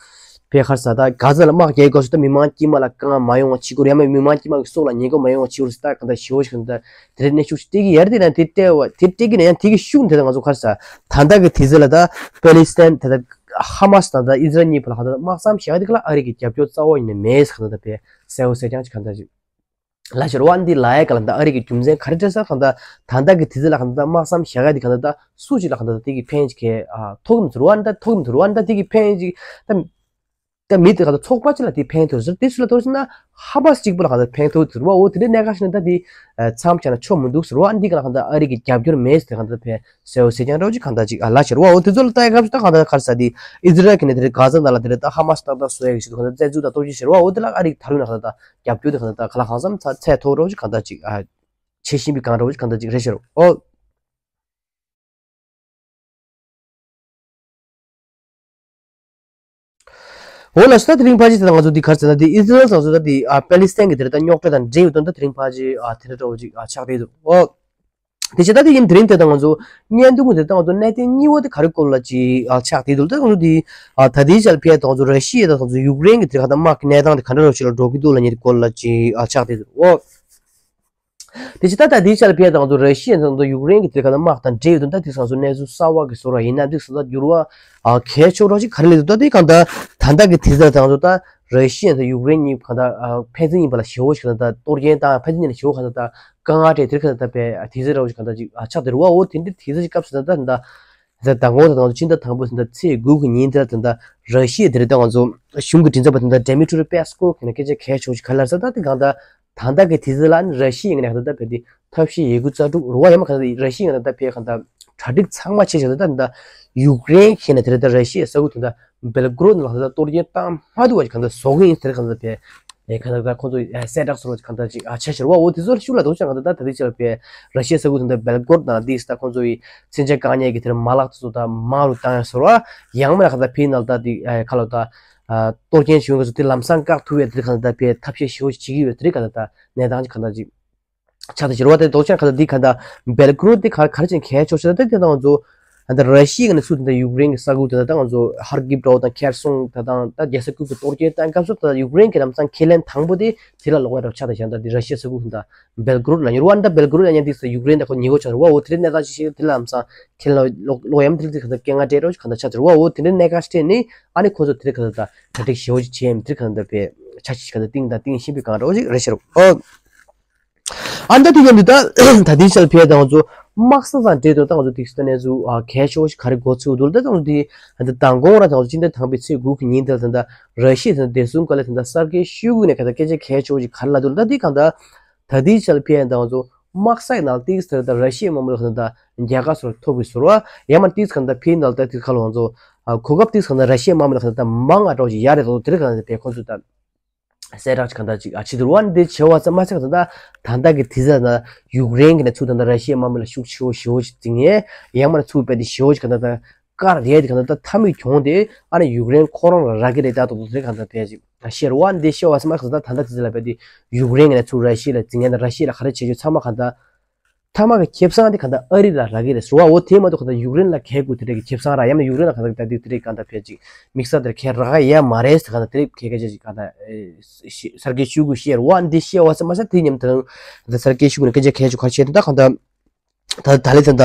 ཕེ་ཁར་ས་ད་ག་ས་ལ་དམག་རྒྱག་དགོས་སུ་ད་མི་མང་དཀྱིལ་མ་ལ་དཀའ་ངལ་མ་ཡོང་བ་བྱེད་དགོས་རེད། ཡང་མི་མང་དཀྱིལ་མ་གི་སྲོག་ལ་ཉེན་ཁ་མ་ཡོང་བ་བྱེད་དགོས་སུ་ད་ག་ད་ཞི་བོ་ཞིག་ག་ད་དེ་རེད་ནས་ཤུགས་སྟེ་གི་ཡར་དེ་ན་དེ་སྤྲད་བ་དེ་སྤྲད་གི་ན་ཡང་དེ་གི་ཤུགས་དེ་ད་ང་ཚོ་ཁར་ས་ད་ད་གི་དེ་ཚེ་ལ་ད་པེ་ལི་སི་ཐན་དེ་ད་ཧ་མ་སི་དང་ད་ཨི་ཟི་རལ་གཉིས་བར་ལ་ག་ད་དམག་མཚམས་བཞག་དེ་ག་ལ་ཨ་རི་གི་རྒྱབ་སྐྱོར་རྩ་བ་ཡིན་ནས་མེད་ས་ག་ད་ད་པེ་གསལ་བོ་གསལ་རྐྱང་ཅིག་ག་ད་ཅིག་ལ་ཤོར་བ་འདི་ལ་ཡ་ག་ལ་ད་ཨ་རི་གི་རྒྱུ་མཚན་ག་རེ་འདྲ་ས་གང་ལྟར་ད་ལྟ་གི་དུས་ཚོད་ལ་གང་ལྟར་དམག་མཚམས་བཞག་ཡ་འདི་གང་ལྟར་ད་སུ་ཅིག་ལ་གང་ལྟར་དེ་གི་ཕན་ཅིག་གས་ཐོག་མི་ཚོར་བ་འདི་ཐོག་མི་ཚོར་བ་འདི་དེ་གི་ཕན་ཅིག་ད་ད་མི་དེ་གང་ལྟར་ཚོགས་པ་ཅིག་ལ་དེ་ཕན་ཐོགས་ཟེར་དེ་སུ་ལ་ཐོགས་ཟེར་ན་ཧ་མ་སི་གཅིག་པུ་ལ་གང་ལྟར་ཕན་ཐོགས་ཚོར་བ། འོ་དེ་འདྲའི་གནད་འགག་ཞིག་ན་ད་དེ་མཚམས་བཞག་ན་ཆོག་མི་འདུག་ཟེར་བ་འདི་གང་ལ་གང་ལྟར་ཨ་རི་གི་རྒྱབ་སྐྱོར་མེད་ཟེར་གང་ལྟར་ཕན། ཟེར་བ་ཟེར་ཀྱང་འདྲ་བོ་ཅིག་གང་ལྟར་ཅིག་ཨ་ལ་ཤོར་བ། འོ་དེ་ཚོ་ལ་ལྟ་ཡ་སྐབས་སུ་ད་གང་ལྟར་ག་རེ་ཟེར་དེ་ཨི་ཛི་རལ་གྱི་ནས་དེ་རེད་ག་ས་ན་ལ་དེ་རེད་ད་ཧ་མ་སི་ཏག་ཏག་བཟོ་ཡ་གི་ཞིག་གང་ལྟར་བཙན་འཛུལ་དང་སྟོབས་ཤུགས་ཤོར་བ། འོ་དེ་ལ་ཨ་རིག་ད་རུང་ན་གང་ལྟར་རྒྱབ་སྐྱོར་དེ་གང་ལྟར་ག་ལ་གང་འཚམ་ཚ་ཚད་མཐོ་རུ་ཅིག་གང་ལྟར་ཅིག་ཨ་ཆེ་བཞིན་པའི་གང་འདྲ་བོ་ཅིག་གང་ལྟར་ཅིག་རེད་ཤོར། འོ། འོ་ལ་ཤི་ད་དེ་རིང་ཕལ་ཆེར་ད་ང་ཚོ་འདི་ག་རེ་ཟེར་ན་འདི་ཨི་ཛི་རལ་ཚང་ཚོ་ད་འདི་ཨ་པེ་ལི་སི་ཐན་གྱི་དེ་རེད་ད་རྙོག་དྲ་དང་འབྲེལ་ཡོད་དོན་ད་དེ་རིང་ཕལ་ཆེར་ཨ་དེ་འདྲ་འདྲ་བོ་ཅིག་ཨ་ཆགས་བསྡད་འདུག་འོ། དེ་བྱས་ད་དེ་ཡིན་དེ་རིང་དེ་ད་ང་ཚོ་བརྙན་ཐུང་གི་དེ་ད་ང་ཚོ་གནད་དོན་གཉིས་པ་དེ་ག་རེ་སྐོར་ལ་ཅིག་ཨ་ཆགས་བསྡད་འདུག་ད་ང་ཚོ་འདི་ཨ་ད་ལྟའི་ཆར་ཕེ་ད་ང་ཚོ་ར་ཤི་ཡ་ད་ང་ཚོ་ཡུཀ་རེན་གྱི་དེ་ག་ད་དམག་གི་གནས་སྟངས་དེ་ག་འདྲ་རོ་ཞིག་ལ་འགྲོ་གི་འདུག་ལ་ཉེ་དེ་སྐོར་ལ་ཅིག་ཨ་ཆགས་བསྡད་འདུག་འོ། དེ་ཕྱི་ད་ལྟ་དེའི་ཆར་ཕེ་དང་ཚོ་ར་ཤི་ཡ་དང་ཚོ་ཡུཀ་རེན་གྱི་དེ་ག་ན་དམག་དང་འབྲེལ་ཡོད་དུ་ད་དེ་སང་ཚོ་གནས་ཚུལ་གསར་བ་གི་བཟོ་ར་ཡིན་ན་དེ་སང་ད་འགྱུར་བ་ཨ་གལ་ཆོག་རོགས་ཅིག་ག་རེ་ལས་འདུག་ད་དེ་གང་ལྟར་ད་ལྟ་གི་དེ་ཚོ་དང་ཚོ་ད་ར་ཤི་ཡ་དང་ཡུཀ་རེན་གཉིས་གང་ལྟར་ཨ་ཕན་ཚུན་ཡིན་པ་ལ་ཞེ་བོ་ཞིག་གང་ལྟར་གཏོར་སྐྱོན་དང་ཕན་ཚུན་གཉིས་ལ་ཞེ་བོ་གང་ལྟར་ད་དཀའ་ངལ་འཕྲད་དེ་གང་ལྟར་ད་པའི་དེ་ཚོ་ར་བོ་ཞིག་གང་ལྟར་ཅིག་ཨ་ཆགས་དེ་རུ་བ་འོ་དེ་འདྲ་དེ་ཚོ་ཞིག་སྐབས་སུ་ད་ད་ད་ད་ངོ་ད་ད་ཚོ་ཕྱི་ཟླ་དང་པོ་ད་ད་ཚེས་དགུ་གི་ཉིན་དེ་ད་ད་ར་ཤི་ཡ་དེ་རེད་ད་ང་ཚོ་གཞུང་གི་མགྲིན་ཚབ་པ་ད་ད་ཌེ་མི་ཊི་རི་པེ་སི་ཀོ་གི་ན་སྐད་ཆ་གལ་ཆོག་ཞིག་ག་ལ་ཟེར་ད་དེ་གང་ལྟར། ད་ལྟ་གི་དུས་ཚོད་ལ་ནི་ར་ཤི་ཡའི་ངོས་ནས་ད་ལྟ་བས་ཏེ་ཐབས་ཤེས་ཡོད་རྒུ་རྩལ་སྤྲུགས་རུ་བ་ཡ་མ་ག་ད་ར་ཤི་ཡའི་ངོས་ནས་ད་ལྟ་བས་ག་ད་གྲ་སྒྲིག་ཚང་མ་བྱས་བཞག་ད་ལྟ་ཡུཀ་རེན་ཁྱེད་ནས་དེ་རེད་ད་ར་ཤི་ཡའི་ས་ཁུལ་དེ་ད་བེལ་གོ་རོད་ནང་ལ་ད་ལྟ་གཏོར་སྐྱོན་བཏང་མ་ཐུབ་པ་ཅིག་ག་ད་བཟོ་གི་ཡིན་དེ་རེད་ག་ད་བས་ཨེ་ག་ད་ད་ཁོང་ཚོ་ཨེ་གསལ་བསྒྲགས་སོར་བ་ཅིག་ག་ད་ཅིག་ཨ་ཆ་ཤར་བ་འོ་དེ་ཚོར་ཤུགས་ལ་དོགས་ཆ་ག་ད་ད་ད་དེ་ཆ་ལ་བས་ར་ཤི་ཡའི་ས་ཁུལ་དེ་ད་བེལ་གོ་རོད་ནང་དེ་ད་ཁོང་ཚོ་ཡི་མཚོན་ཆ་བཀག་ཉར་གྱི་དེ་རེད་མ་ལག་དེ་ཚོ་ད་མང་རུ་བཏང་ཡ་སོར་བ་ཡང་མ་ལ་ག་ད་ཕི་ནང་ལ་ད་དེ་ཨེ་ག་ལ་ད། གཏོར་སྐྱོན་བྱུང་བའི་སྐབས་སུ་དེ་ལམ་སང་བཀག་ཐུབ་པའི་དེ་གང་ལྟར་པའི་ཐབས་ཤེས་ཞེ་པོ་ཅིག་བྱེད་ཀྱི་ཡོད་དེ་གང་ལྟར་པའི་གནས་སྟངས་ཅིག་གང་ལྟར་ཅིག་ཆགས་ཏེ་ཞེ་པོ་དེ་དོགས་ཆེན་གང་ལྟར་འདི་གང་ལྟར་བེལ་གོ་རོད་དེ་ག་ག་རེ་བྱས་ནས་གལ་ཆེ་ཤོས་དེ་དེ་དང་ང་ཚོ་ད་ར་ཤི་ཡ་གི་ནས་ཚུར་དེ་འདྲ་ཡུཀ་རེན་གྱི་ས་ཁུལ་དེ་དང་ང་ཚོ་ཧར་ཀིབ་འདྲ་བོ་དང་ཁེར་སོང་དེ་དང་ད་རྒྱལ་ས་ཁུལ་གྱི་གཏོར་སྐྱོན་བཏང་སྐབས་སུ་ད་ཡུཀ་རེན་གྱི་ལམ་སང་ཁས་ལེན་དང་པོ་དེ་དེ་ལ་ལོག་པ་འདྲ་བོ་ཆགས་ཏེ་བཞག་ད་དེ་ར་ཤི་ཡ་ས་ཁུལ་དེ་དང་བེལ་གོ་རོད་ལ་ཉེ་རུ་བ་ད་བེལ་གོ་རོད་ལ་ཉེ་དེ་ས་ཡུཀ་རེན་དང་ཁོ་ཉེ་གོ་ཆགས་རུ་བ་འོ་དེ་རེད་གནས་སྟངས་ཅིག་ཤེས་དེ་ལམ་སང་ཁས་ལེན་ལོག་ལོག་ཡམ་དེ་ལ་དེ་གང་ལྟར་སྐད་ངན་སྤྲད་རོགས་གང་ལྟར་ཆགས་ཏེ་རུ་བ་འོ་དེ་འདྲའི་གནད་འགག་ཅིག་སྤྲད་ནས། ཨ་ནི་ཁོ་ཚོ་དེ་རིང་ག་ད་ལྟ་གྲ་སྒྲིག་ཞེ་པོ་ཅིག་བྱས་མི་དེ་རིང་ག་ད་ལྟ་བས་ཆ་ཤས་ཤིག་ག་ད་ཏིང་དང་ཏིང་ཤིན་པའི་གང་འདྲ་བོ་ཅིག་རེད་ཤེར། ཨོ། ཨ་ནི་ད་དེ་ཡང་འདི་ད་ད་དེའི་ཤར་ཕེ་དང་ང་ཚོ་དམག་ས་དང་འབྲེལ་དུ་ད་ང་ཚོ་དེ་ཤི་ད་གནས་ཚུལ་ཨ་གལ་ཆེ་བོ་ཞིག་ག་རེ་འགོ་ཚུགས་འདུག་ད་ང་ཚོ་དེ་ད་མདང་དགོང་ར་ད་ང་ཚོ་སྤྱི་ཟླ་དང་པའི་ཚེས་དགུ་གི་ཉིན་དེར་ད་ད་ར་ཤི་ཡ་ད་བདེ་སྲུང་བཀའ་བློན་ད་ད་གསར་འགོད་ཤོད་དགོས་ནས་ག་ད་སྐད་ཆ་གལ་ཆེ་བོ་ཞིག་ག་རེ་ལབ་འདུག་ད་དེ་གང་ད། ད་ལྟའི་ཆར་ཕན་དང་ཚོ་དམག་ས་ཡི་ནང་ཏིག་ཟེར་དང་ར་ཤི་ཡའི་དམག་མི་ལ་ཁ་ད་རྒྱལ་ཁ་སོར་ཐོབ་པའི་ཟུར་བ་ཡང་མ་ཏིག་ཁ་ད་ཕན་ནང་ལ་ཏིག་ཁ་ལོང་ཚོ་གོ་སྐབས་ཏིག་ཁ་ད་ར་ཤི་ཡའི་དམག་མི་ལ་ཁ་ད་མང་ང་འགྲོ་ཞིག་ཡ་རེ་ཚོ་དེར་ཁ་ད་པའི་ཁོ་ཚོ་ད་གསལ་བསྒྲགས་ཁ་ད་ཅིག་ཨ་ཆི་དུར་བ་འདི་ཆེ་བ་ཙམ་མ་ཚད་ཁ་ད་ད་ད་ལྟ་གི་དེ་ཟ་ན་ཡུཀ་རེན་གི་ནས་ཚུར་ད་ད་ར་ཤི་ཡའི་དམག་མི་ལ་ཤུགས་ཆེ་བོ་ཞེ་བོ་ཞིག་འཛིང་ཡས་ཡང་མ་ཚུར་པའི་དེ་ཞེ་བོ་ཞིག་ཁ་ད་ད། ཀར་རེད་དེ་གང་ལྟར་ད་མཐའ་མིག་གྱོང་དེ་ཨ་ནི་ཡུཀ་རེན་ཁོ་རང་ལ་རག་གི་རེད་ད་དོ་དོ་དེ་གང་ལྟར་ཕལ་ཆེར་ཤེར་བ་འདི་ཤེར་བ་སེ་མ་ཁ་ད་ད་ལྟ་དེ་ལ་བས་དེ་ཡུཀ་རེན་གི་ནས་ཚུར་ར་ཤི་ཡ་ལ་འཛིང་ཡ་ད་ར་ཤི་ཡ་ལ་ག་རེ་བྱེད་རྒྱུ་ཚང་མ་གང་ལྟར་མཐའ་མ་གི་ཁེ་བཟང་དེ་གང་ལྟར་ཨ་རི་ལ་རག་གི་རེད་ཟེར་བ་འོ་དེ་མ་གཏོགས་གང་ལྟར་ཡུཀ་རེན་ལ་གལ་དགོས་དེ་རེད་གི་ཁེ་བཟང་ར་ཡང་ན་ཡུཀ་རེན་ལ་གང་ལྟར་ད་དེ་དེ་རེད་གང་ལྟར་ཕལ་ཆེར་དམིགས་བསལ་དེར་གལ་རག་ཡ་མ་རེད་ཟེར་གང་ལྟར་དེ་རེད་གལ་གལ་ཆེ་ཅིག་གང་ལྟར་གསར་འགྱུར་ཤུ་གུ་ཤེར་བ་འདི་ཤེར་བ་སེ་མ་ས་དེ་མཉམ་དང་གསར་འགྱུར་ཤུ་གུ་ནས་སྐད་ཆ་གལ་ཆེ་ག་རེ་བཤད་དེ་ད་གང་ལྟར། ད་ད་ལེ་ད་ད།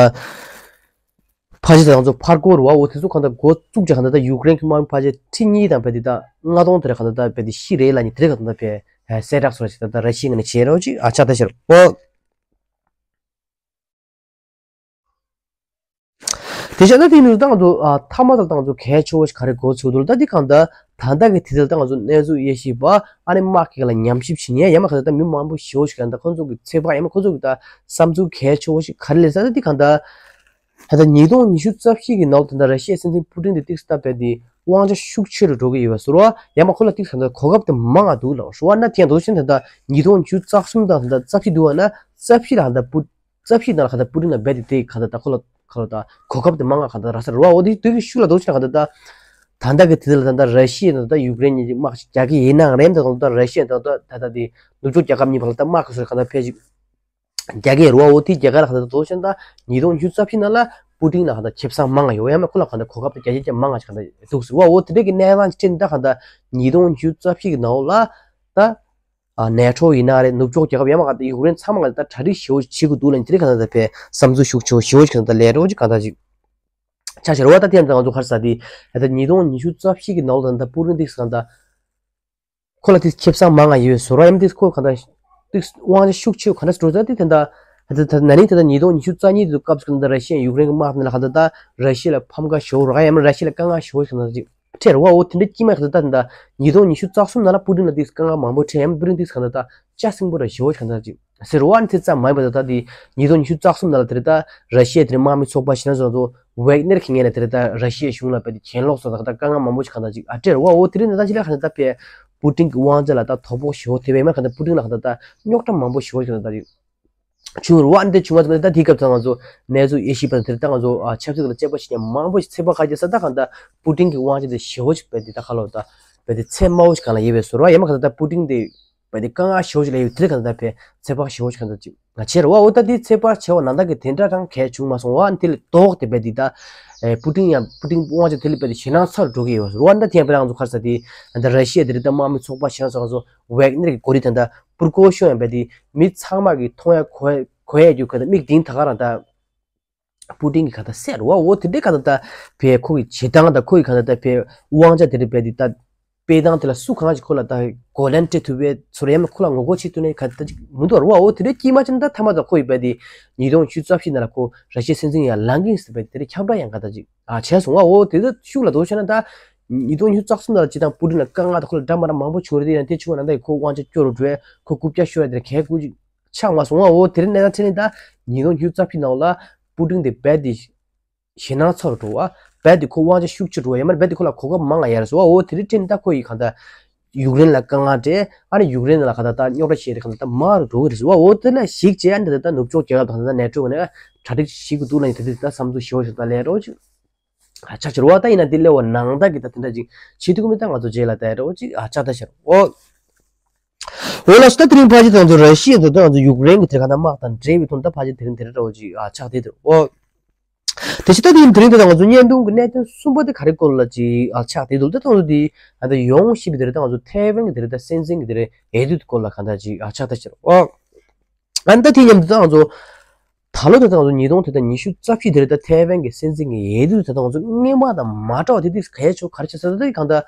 ཕ་ཇེ་ད་ང་ཚོ་ཕར་སྐོར་བ་འོ་དེ་ཚོ་གང་ལྟར་འགོ་བཙུགས་ཀྱི་གང་ལྟར་ད་ཡུཀ་རེན་གྱི་དམག་མི་ཕ་ཇེ་ཁྲི་གཉིས་དང་བས་དེ་ད་ལྔ་སྟོང་དེ་རེ་གང་ལྟར་ད་བས་དེ་ཤི་རེད་ལ་ནི་དེ་རེ་གང་ལྟར་བས་གསལ་བསྒྲགས་སོ་ཞིག་ད་ད་ར་ཤི་ཡ་ངོས་ནས་བྱས་རོགས་ཅིག་ཨ་ཆགས་ད་ཤར་འོ། དེ་བྱས་ན་དེ་ནི་ད་ང་ཚོ་ཨ་མཐའ་མ་ད་ད་ང་ཚོ་གལ་ཆེ་བོ་ཞིག་ག་རེ་འགོ་ཚུགས་འདུག་ད་དེ་གང་ལྟར་ད་ལྟ་གི་དེ་ཚོ་ད་ང་ཚོ་གནས་ཚུལ་དབྱེ་ཞིབ་པ་ཨ་ནི་དམག་གི་ལ་ཉམས་ཞིབ་བྱེད་མཁན་ཡང་མ་གང་ལྟར་ད་མི་མང་པོ་ཞེ་བོ་ཞིག་གང་ལྟར་ཁོང་ཚོ་གི་ཚོད་དཔག་ཡང་མ་ཁོང་ཚོ་གི་ད་བསམ་ཚུལ་གལ་ཆེ་བོ་ཞིག་ག་རེ་སླེབས་ས་ད་དེ་གང་ལྟར། ད་ལྟ་ཉིས་སྟོང་ཉི་ཤུ་རྩ་བཞི་གི་ནང་ལ་ད་ལྟ་ར་ཤི་ཡའི་སྲིད་འཛིན་པུ་ཏིན་དེ་ཏིག་སྟབས་བས་དེ་དབང་ཆ་ཤུགས་ཆེ་རུ་འགྲོ་གི་ཡོད་པ་ཟེར་བ་ཡང་མ་ཁོ་ལ་ཏིག་ད་ལྟ་གོ་སྐབས་དེ་མང་ང་འདུག་ལ་ཟེར་བ་ན་དེ་ཡང་འདུག་ཕྱིན་ད་ལྟ་ཉིས་སྟོང་ཉི་ཤུ་རྩ་གསུམ་དང་ད་ལྟ་རྩ་བཞི་འདུག་བ་ན་རྩ་བཞི་ལ་ད་ལྟ་པུ་རྩ་བཞི་ནང་ལ་ད་ལྟ་པུ་ཏིན་ལ་བས་དེ་དེ་ག་ད་ལྟ་ཁོ་ལ་ཁོ་ལ་ད་གོ་སྐབས་དེ་མང་ང་ག་ད་རག་ས་རེད་བ། འོ་དེ་དེ་གི་ཤུགས་ལ་འདུག་ཕྱིན་ག་ད་ལྟ་ད་ལྟ་གི་དེ་ལ་ད་ལྟ་ར་ཤི་ཡ་ད་ལྟ་ཡུཀ་རེན་གཉིས་དམག་ཅིག་རྒྱག་གི་ཡིན་ནའང་རེད་ད་ལྟ་ར་ཤི་ཡ་ད་ལྟ་ད་ལྟ་དེ་ནུབ་ཕྱོགས་རྒྱལ་ཁབ་གཉིས་བར་ལ་ད་དམག་གི་སོ་ག་ད་ཕལ་ཆེར། རྒྱ་སྐད་རུ་བ་འོ་དེ་རྒྱ་གར་ལ་ག་ད་ལྟ་ཤན་ད་ཉིས་སྟོང་ཉི་ཤུ་རྩ་བཞི་ནང་ལ་ པུ་ཏིན་ལ་གང་ལྟར་ཁེ་བཟང་མང་ང་ཡོད། ཡང་མིན་ཁོ་ལ་གང་ལྟར་གོ་སྐབས་དེ་རྒྱ་ཆེ་རྒྱ་མང་ང་ཞིག་གང་ལྟར་འདུག་ཟེར་བ། འོ་དེ་འདྲའི་གི་གནས་སྟངས་ཅིག་འཕྲད་ནས་ད་གང་ལྟར་ཉིས་སྟོང་ཉི་ཤུ་རྩ་བཞི་གི་ནང་ལ་ད་ཨ་ནེ་ཊོ་ཡིན་ན་རེད། ནུབ་ཕྱོགས་རྒྱལ་ཁབ་ཡང་མིན་གང་ལྟར་ཡུཀ་རེན་ཚང་མ་གང་ལྟར་གྲ་སྒྲིག་ཞེ་པོ་ཅིག་བྱེད་དགོས་འདུག་ལབ་ནས་དེ་འདྲའི་གང་ལྟར་ད་དཔེ་བསམ་ཚུལ་ཤུགས་ཆེ་བོ་ཞེ་པོ་ཅིག་གང་ལྟར་སླེབས་རེད། འོ་ཅིག་གང་ལྟར་ཅིག་ཆ་བཞག་རེད་བ། ད་དེ་ཡང་ད་ང་ཚོ་ག་རེ་ཟེར་དེ་ད་ཉིས་སྟོང་ཉི་ཤུ་རྩ་བཞི་གི་ནང་ལ་ད་ལྟ་པུ་ཏིན་དེ་གང་ལྟར་ཁོ་ལ་དེ་ཁེ་བཟང་མང་ང་ཡོད་ཟེར་བ། ཡང་དེ་ཁོ་གང་ལྟར་དེ་དབང་ཆ་ཤུགས་ཆེ་གང་འདྲ་འགྲོ་ད་དེ་ད་ལྟ་ད་ད་ན་ནིང་ད་ལྟ་ཉིས་སྟོང་ཉི་ཤུ་རྩ་གཉིས་དུས་སྐབས་སུ་གང་ལྟར་ར་ཤི་ཡ་ཡུཀ་རེན་གྱི་དམག་དེ་ལ་གང་ལྟར་ད་ར་ཤི་ཡ་ལ་ཕམ་ཁ་ཞེ་པོ་རག་ཡང་མིན་ར་ཤི་ཡ་ལ་དཀའ་ངལ་ཞེ་པོ་གང་ལྟར་ཅིག་འཕྲད་རེད་བ། འོ་དེ་འདྲ་དཀྱིལ་མ་གང་ལྟར་ད་ད་ལྟ་ཉིས་སྟོང་ཉི་ཤུ་རྩ་གསུམ་ནང་ལ་པུ་ཏིན་ལ་དེ་དཀའ་ངལ་མང་པོ་འཕྲད་ཡང་པུ་ཏིན་དེ་གང་ལྟར་ད་ལྕགས་སྲིན་པོ་ར་ཞེ་པོ་གང་ལྟར་ཅིག་ཟེར་བ་ནི་དེ་ཙམ་མ་ཡིན་པ་ད་ལྟ་དེ་ཉིས་སྟོང་ཉི་ཤུ་རྩ་གསུམ་ནང་ལ་དེ་རེད་ད་ར་ཤི་ཡའི་དེ་རེད་དམག་མི་ཚོགས་པ་ཞེ་ན་ཚོ་ཚོ་ཝེག་ནེར་གྱི་ངོས་ནས་དེ་རེད་ད་ར་ཤི་ཡའི་གཞུང་ལ་དཔེ་དེ་གྱེན་ལོག་སོགས་ད་ལྟ་དཀའ་ངལ་མང་པོ་ཞིག་གང་ལྟར་ཅིག་ཨ་སྤྲད་རེད་བ། འོ་དེ་རེད་ན་ད་ཅི་ལ་གང་ལྟར་ད་དཔེ་པུ་ཏིན་གྱི་དབང་ཆ་ལ་ད་དོ་ཕོག་ཞེ་པོ་དེ་བས་མ་གང་ལྟར་པུ་ཏིན་ལ་གང་ལྟར་ད་རྙོག་དྲ་མང་པོ་ཞེ་པོ་ཞིག་གང་ལྟར་ད་ཅིག་བྱུང་རེད་བ། ཨ་ནི་དེ་བྱུང་བ་ཙམ་ད་དེའི་སྐབས་ད་ང་ཚོ་གནས་ཚུལ་དབྱེ་ཞིབ་པ་དེ་རེད་ད་ང་ཚོ་ཨ་ཆབ་སྲིད་ལ་དཔྱད་པ་ཞིག་ཀྱང་མང་པོ་ཞིག་ཚོད་དཔག་ཁ་རྒྱ་ས་ད་གང་ལྟར་པུ་ཏིན་གྱི་དབང་ཆ་དེ་ཞེ་པོ་ཞིག་དཔེ་དེ་ད་ཁ་ལོ་ད་དཔེ་དེ་ཚད་དམའ་བོ་ཞིག་གང་ལ་ཡོད་པའི་ཟེར་བ། ཡང་མ་གང་ལྟར་ད་པུ་ཏིན་དེ་བས་དེ་དཀའ་ངལ་ཞེ་པོ་ཞིག་ལ་ཡོད་དེ་གང་ལྟར་བས་ཚོད་དཔག་ཞེ་པོ་ཞིག་གང་ལྟར་ཅིག་ང་བྱས་རེད་བ། འོ་ད་དེ་ཚོད་དཔག་བྱས་པ་ནང་ལྟར་གྱི་དེ་འདྲ་རང་གལ་བྱུང་མ་སོང་བ། ཨ་ནི་དེ་ལས་ལྡོག་སྟེ་བས་དེ་ད་ཨེ་པུ་ཏིན་ཡང་པུ་ཏིན་དབང་ཆ་དེ་ལས་བས་དེ་ཞེད་སྣང་ཚ་རུ་འགྲོ་གི་ཡོད་རེད་བ། ཨ་ནི་ད་དེ་ཡང་བས་ང་ཚོ་ག་རེ་ཟེར་དེ་ད་ར་ཤི་ཡ་དེ་རེད་ད་དམག་མི་ཚོགས་པ་ཞེ་ན་ཚོ་ང་ཚོ་ཝེག་ནེར་གྱི་འགོ་ཁྲིད་ད་ད་པུར་ཀོ་ཤོ་ཡང་བས་དེ་མི་ཚང་མ་གི་མཐོང་ཡ་གོ་ཡ་གོ་ཡ་རྒྱུ་ག་ད་མིག་གདེང་ད་ག་རང་ད། པུ་ཏིན་གྱི་ག་ད་ཟེར་བ། འོ་དེ་འདྲའི་ག་ད་ད་བས་ཁོ་གི་བྱེད་སྟངས་དང་ཁོ་གི་ག་ད་ད་བས་དབང་ཆ་དེ་འདྲ་བས་དེ་ད་སྤེལ་སྟངས་དེ་ལ་སུ་གང་ཞིག་ཁོ་ལ་ད་གོ་ལན་སྤྲད་ཐུབ་པའི་ཚོར་ཡ་མ་ཁོ་ལ་ངོ་རྒོལ་བྱེད་ཐུབ་ནས་ག་ད་ཅིག་མི་འདུག་ར་བ། འོ་དེ་འདྲའི་དཀྱིལ་མ་ཅན་ད་ཐ་མ་ད་ཁོ་ཡི་བས་དེ་ཉིས་སྟོང་ཉི་ཤུ་རྩ་བཞི་ནང་ལ་ཁོ་ར་ཤི་ཡའི་སྲིད་འཛིན་ཡང་ལངས་ཀྱིན་ཟེར་བས་དེ་འདྲའི་ཁྱབ་བསྒྲགས་ཡང་ག་ད་ཅིག་ཨ་བྱས་སོང་བ། འོ་དེ་ད་ཤུགས་ལ་དོ་བྱས་ན་ད་ཉིས་སྟོང་ཉི་ཤུ་རྩ་གསུམ་ནང་ལ་ཅི་དང་པུ་ཏིན་ལ་དཀའ་ངལ་ད་ཁོ་ལ་འདྲ་མ་འདྲ་མང་པོ་བྱུང་རེད། དེ་ཡང་དེ་བྱུང་བ་ན་ད་ཁོ་དབང་ཆ་སྐྱོ་རུ་འགྲོ་ཁོ་རྐུབ་བཀྱག་ཤོར་ཡ་དེ་གལ་དགོས་ཅིག་ཆགས་མ་སོང་བ། འོ་དེ་རིང་གནས་སྟངས་འཕྲད་ནས་ད་ཉིས་སྟོང་ཉི་ཤུ་རྩ་བཞི་ནང་ལ་པུ་ཏིན་དེ་རྦད་དེ་ཞེད་སྣང་ཚ་རུ་འགྲོ་བ། རྦད་དེ་ཁོ་དབང་ཆ་ཤུགས་ཆེ་འགྲོ་བ་ཡང་མིན་རྦད་དེ་ཁོ་ལ་གོ་སྐབས་མང་ང་ཡར་སོང་བ། འོ་དེ་རིང་འཕྲད་ནས་ད་ཁོ་ཡི་གང་ལྟར་ཡུཀ་རེན་ལ་དཀའ་ངལ་སྤྲད། ཨ་ནི་ཡུཀ་རེན་ལ་གང་ལྟར་ད་རྙོག་དྲ་བཤད་དེ་གང་ལྟར་ད་མང་རུ་འགྲོ་གི་རེད་ཟེར་བ། འོ་དེ་ལ་གཞིགས་བྱས་ཨ་ནི་ད་ད་ནུབ་ཕྱོགས་རྒྱལ་ཁབ་དང་ད་ནེ་ཊོ་གི་ནས་གྲ་སྒྲིག་བྱེད་དགོས་འདུག་ལ་ཡིན་ད་དེ་ད་བསམ་ཚུལ་ཞེ་པོ་ཞིག་ད་ལས་རོགས་ཅིག་ཆགས་ཆགས་རེད་བ། ད་ཡིན་ན་དེ་སླེབས་པ་ནང་ལྟར་གྱི་ད་དེ་འདྲ་ཅིག་བྱེད་ཐུབ་ཀྱི་མིན་ད་ང་ཚོ་རྗེས་ལ་ད་རོགས་ཅིག་ཨ་ཆགས་ད་ཤར་འོ། འོ་ལགས་སོ། ད་དེ་རིང་ཕལ་ཆེར་ད་ང་ཚོ་ར་ཤི་ཡ་དང་ད་ང་ཚོ་ཡུཀ་རེན་གྱི་དེ་ག་ད་དམག་དང་འབྲེལ་བའི་ཐོག་ད་ཕལ་ཆེར་དེ་རིང་དེ་འདྲ་རོགས་ཅིག་ཨ་ཆགས་བསྡད་འདུག་འོ། དེ་བཞིན་ད་དེ་རིང་དེ་རིང་དེ་ད་ང་ཚོ་བརྙན་ཐུང་གི་གནད་དོན་གསུམ་པ་དེ་ག་རེ་སྐོར་ལ་ཅིག་ཨ་ཆགས་བསྡད་འདུག་ད་ད་ང་ཚོ་དེ་ད་ཡོང་ཤེས་པའི་དེ་རིང་ད་ང་ཚོ་ཐའེ་ཝན་གྱི་དེ་རིང་ད་སྲིད་འཛིན་གྱི་དེ་རིང་འོས་བསྡུ་དེ་སྐོར་ལ་ག་ད་ཅིག་ཨ་ཆགས་ད་ཤར་འོ། ཨ་ནི་ད་དེ་མཉམ་དུ་ད་ང་ཚོ་ད་ལོ་དེ་ད་ང་ཚོ་ཉིས་སྟོང་དེ་ད་ཉི་ཤུ་རྩ་བཞི་དེ་རེད། ད་ཐའེ་ཝན་གྱི་སྲིད་འཛིན་གྱི་འོས་བསྡུ་དེ་ད་ང་ཚོ་སྔོན་མ་དང་མ་འདྲ་བ་དེ་དུས་གལ་ཆེ་ག་རེ་བྱས་ཟེར་ད་དེ་གང་ལྟར་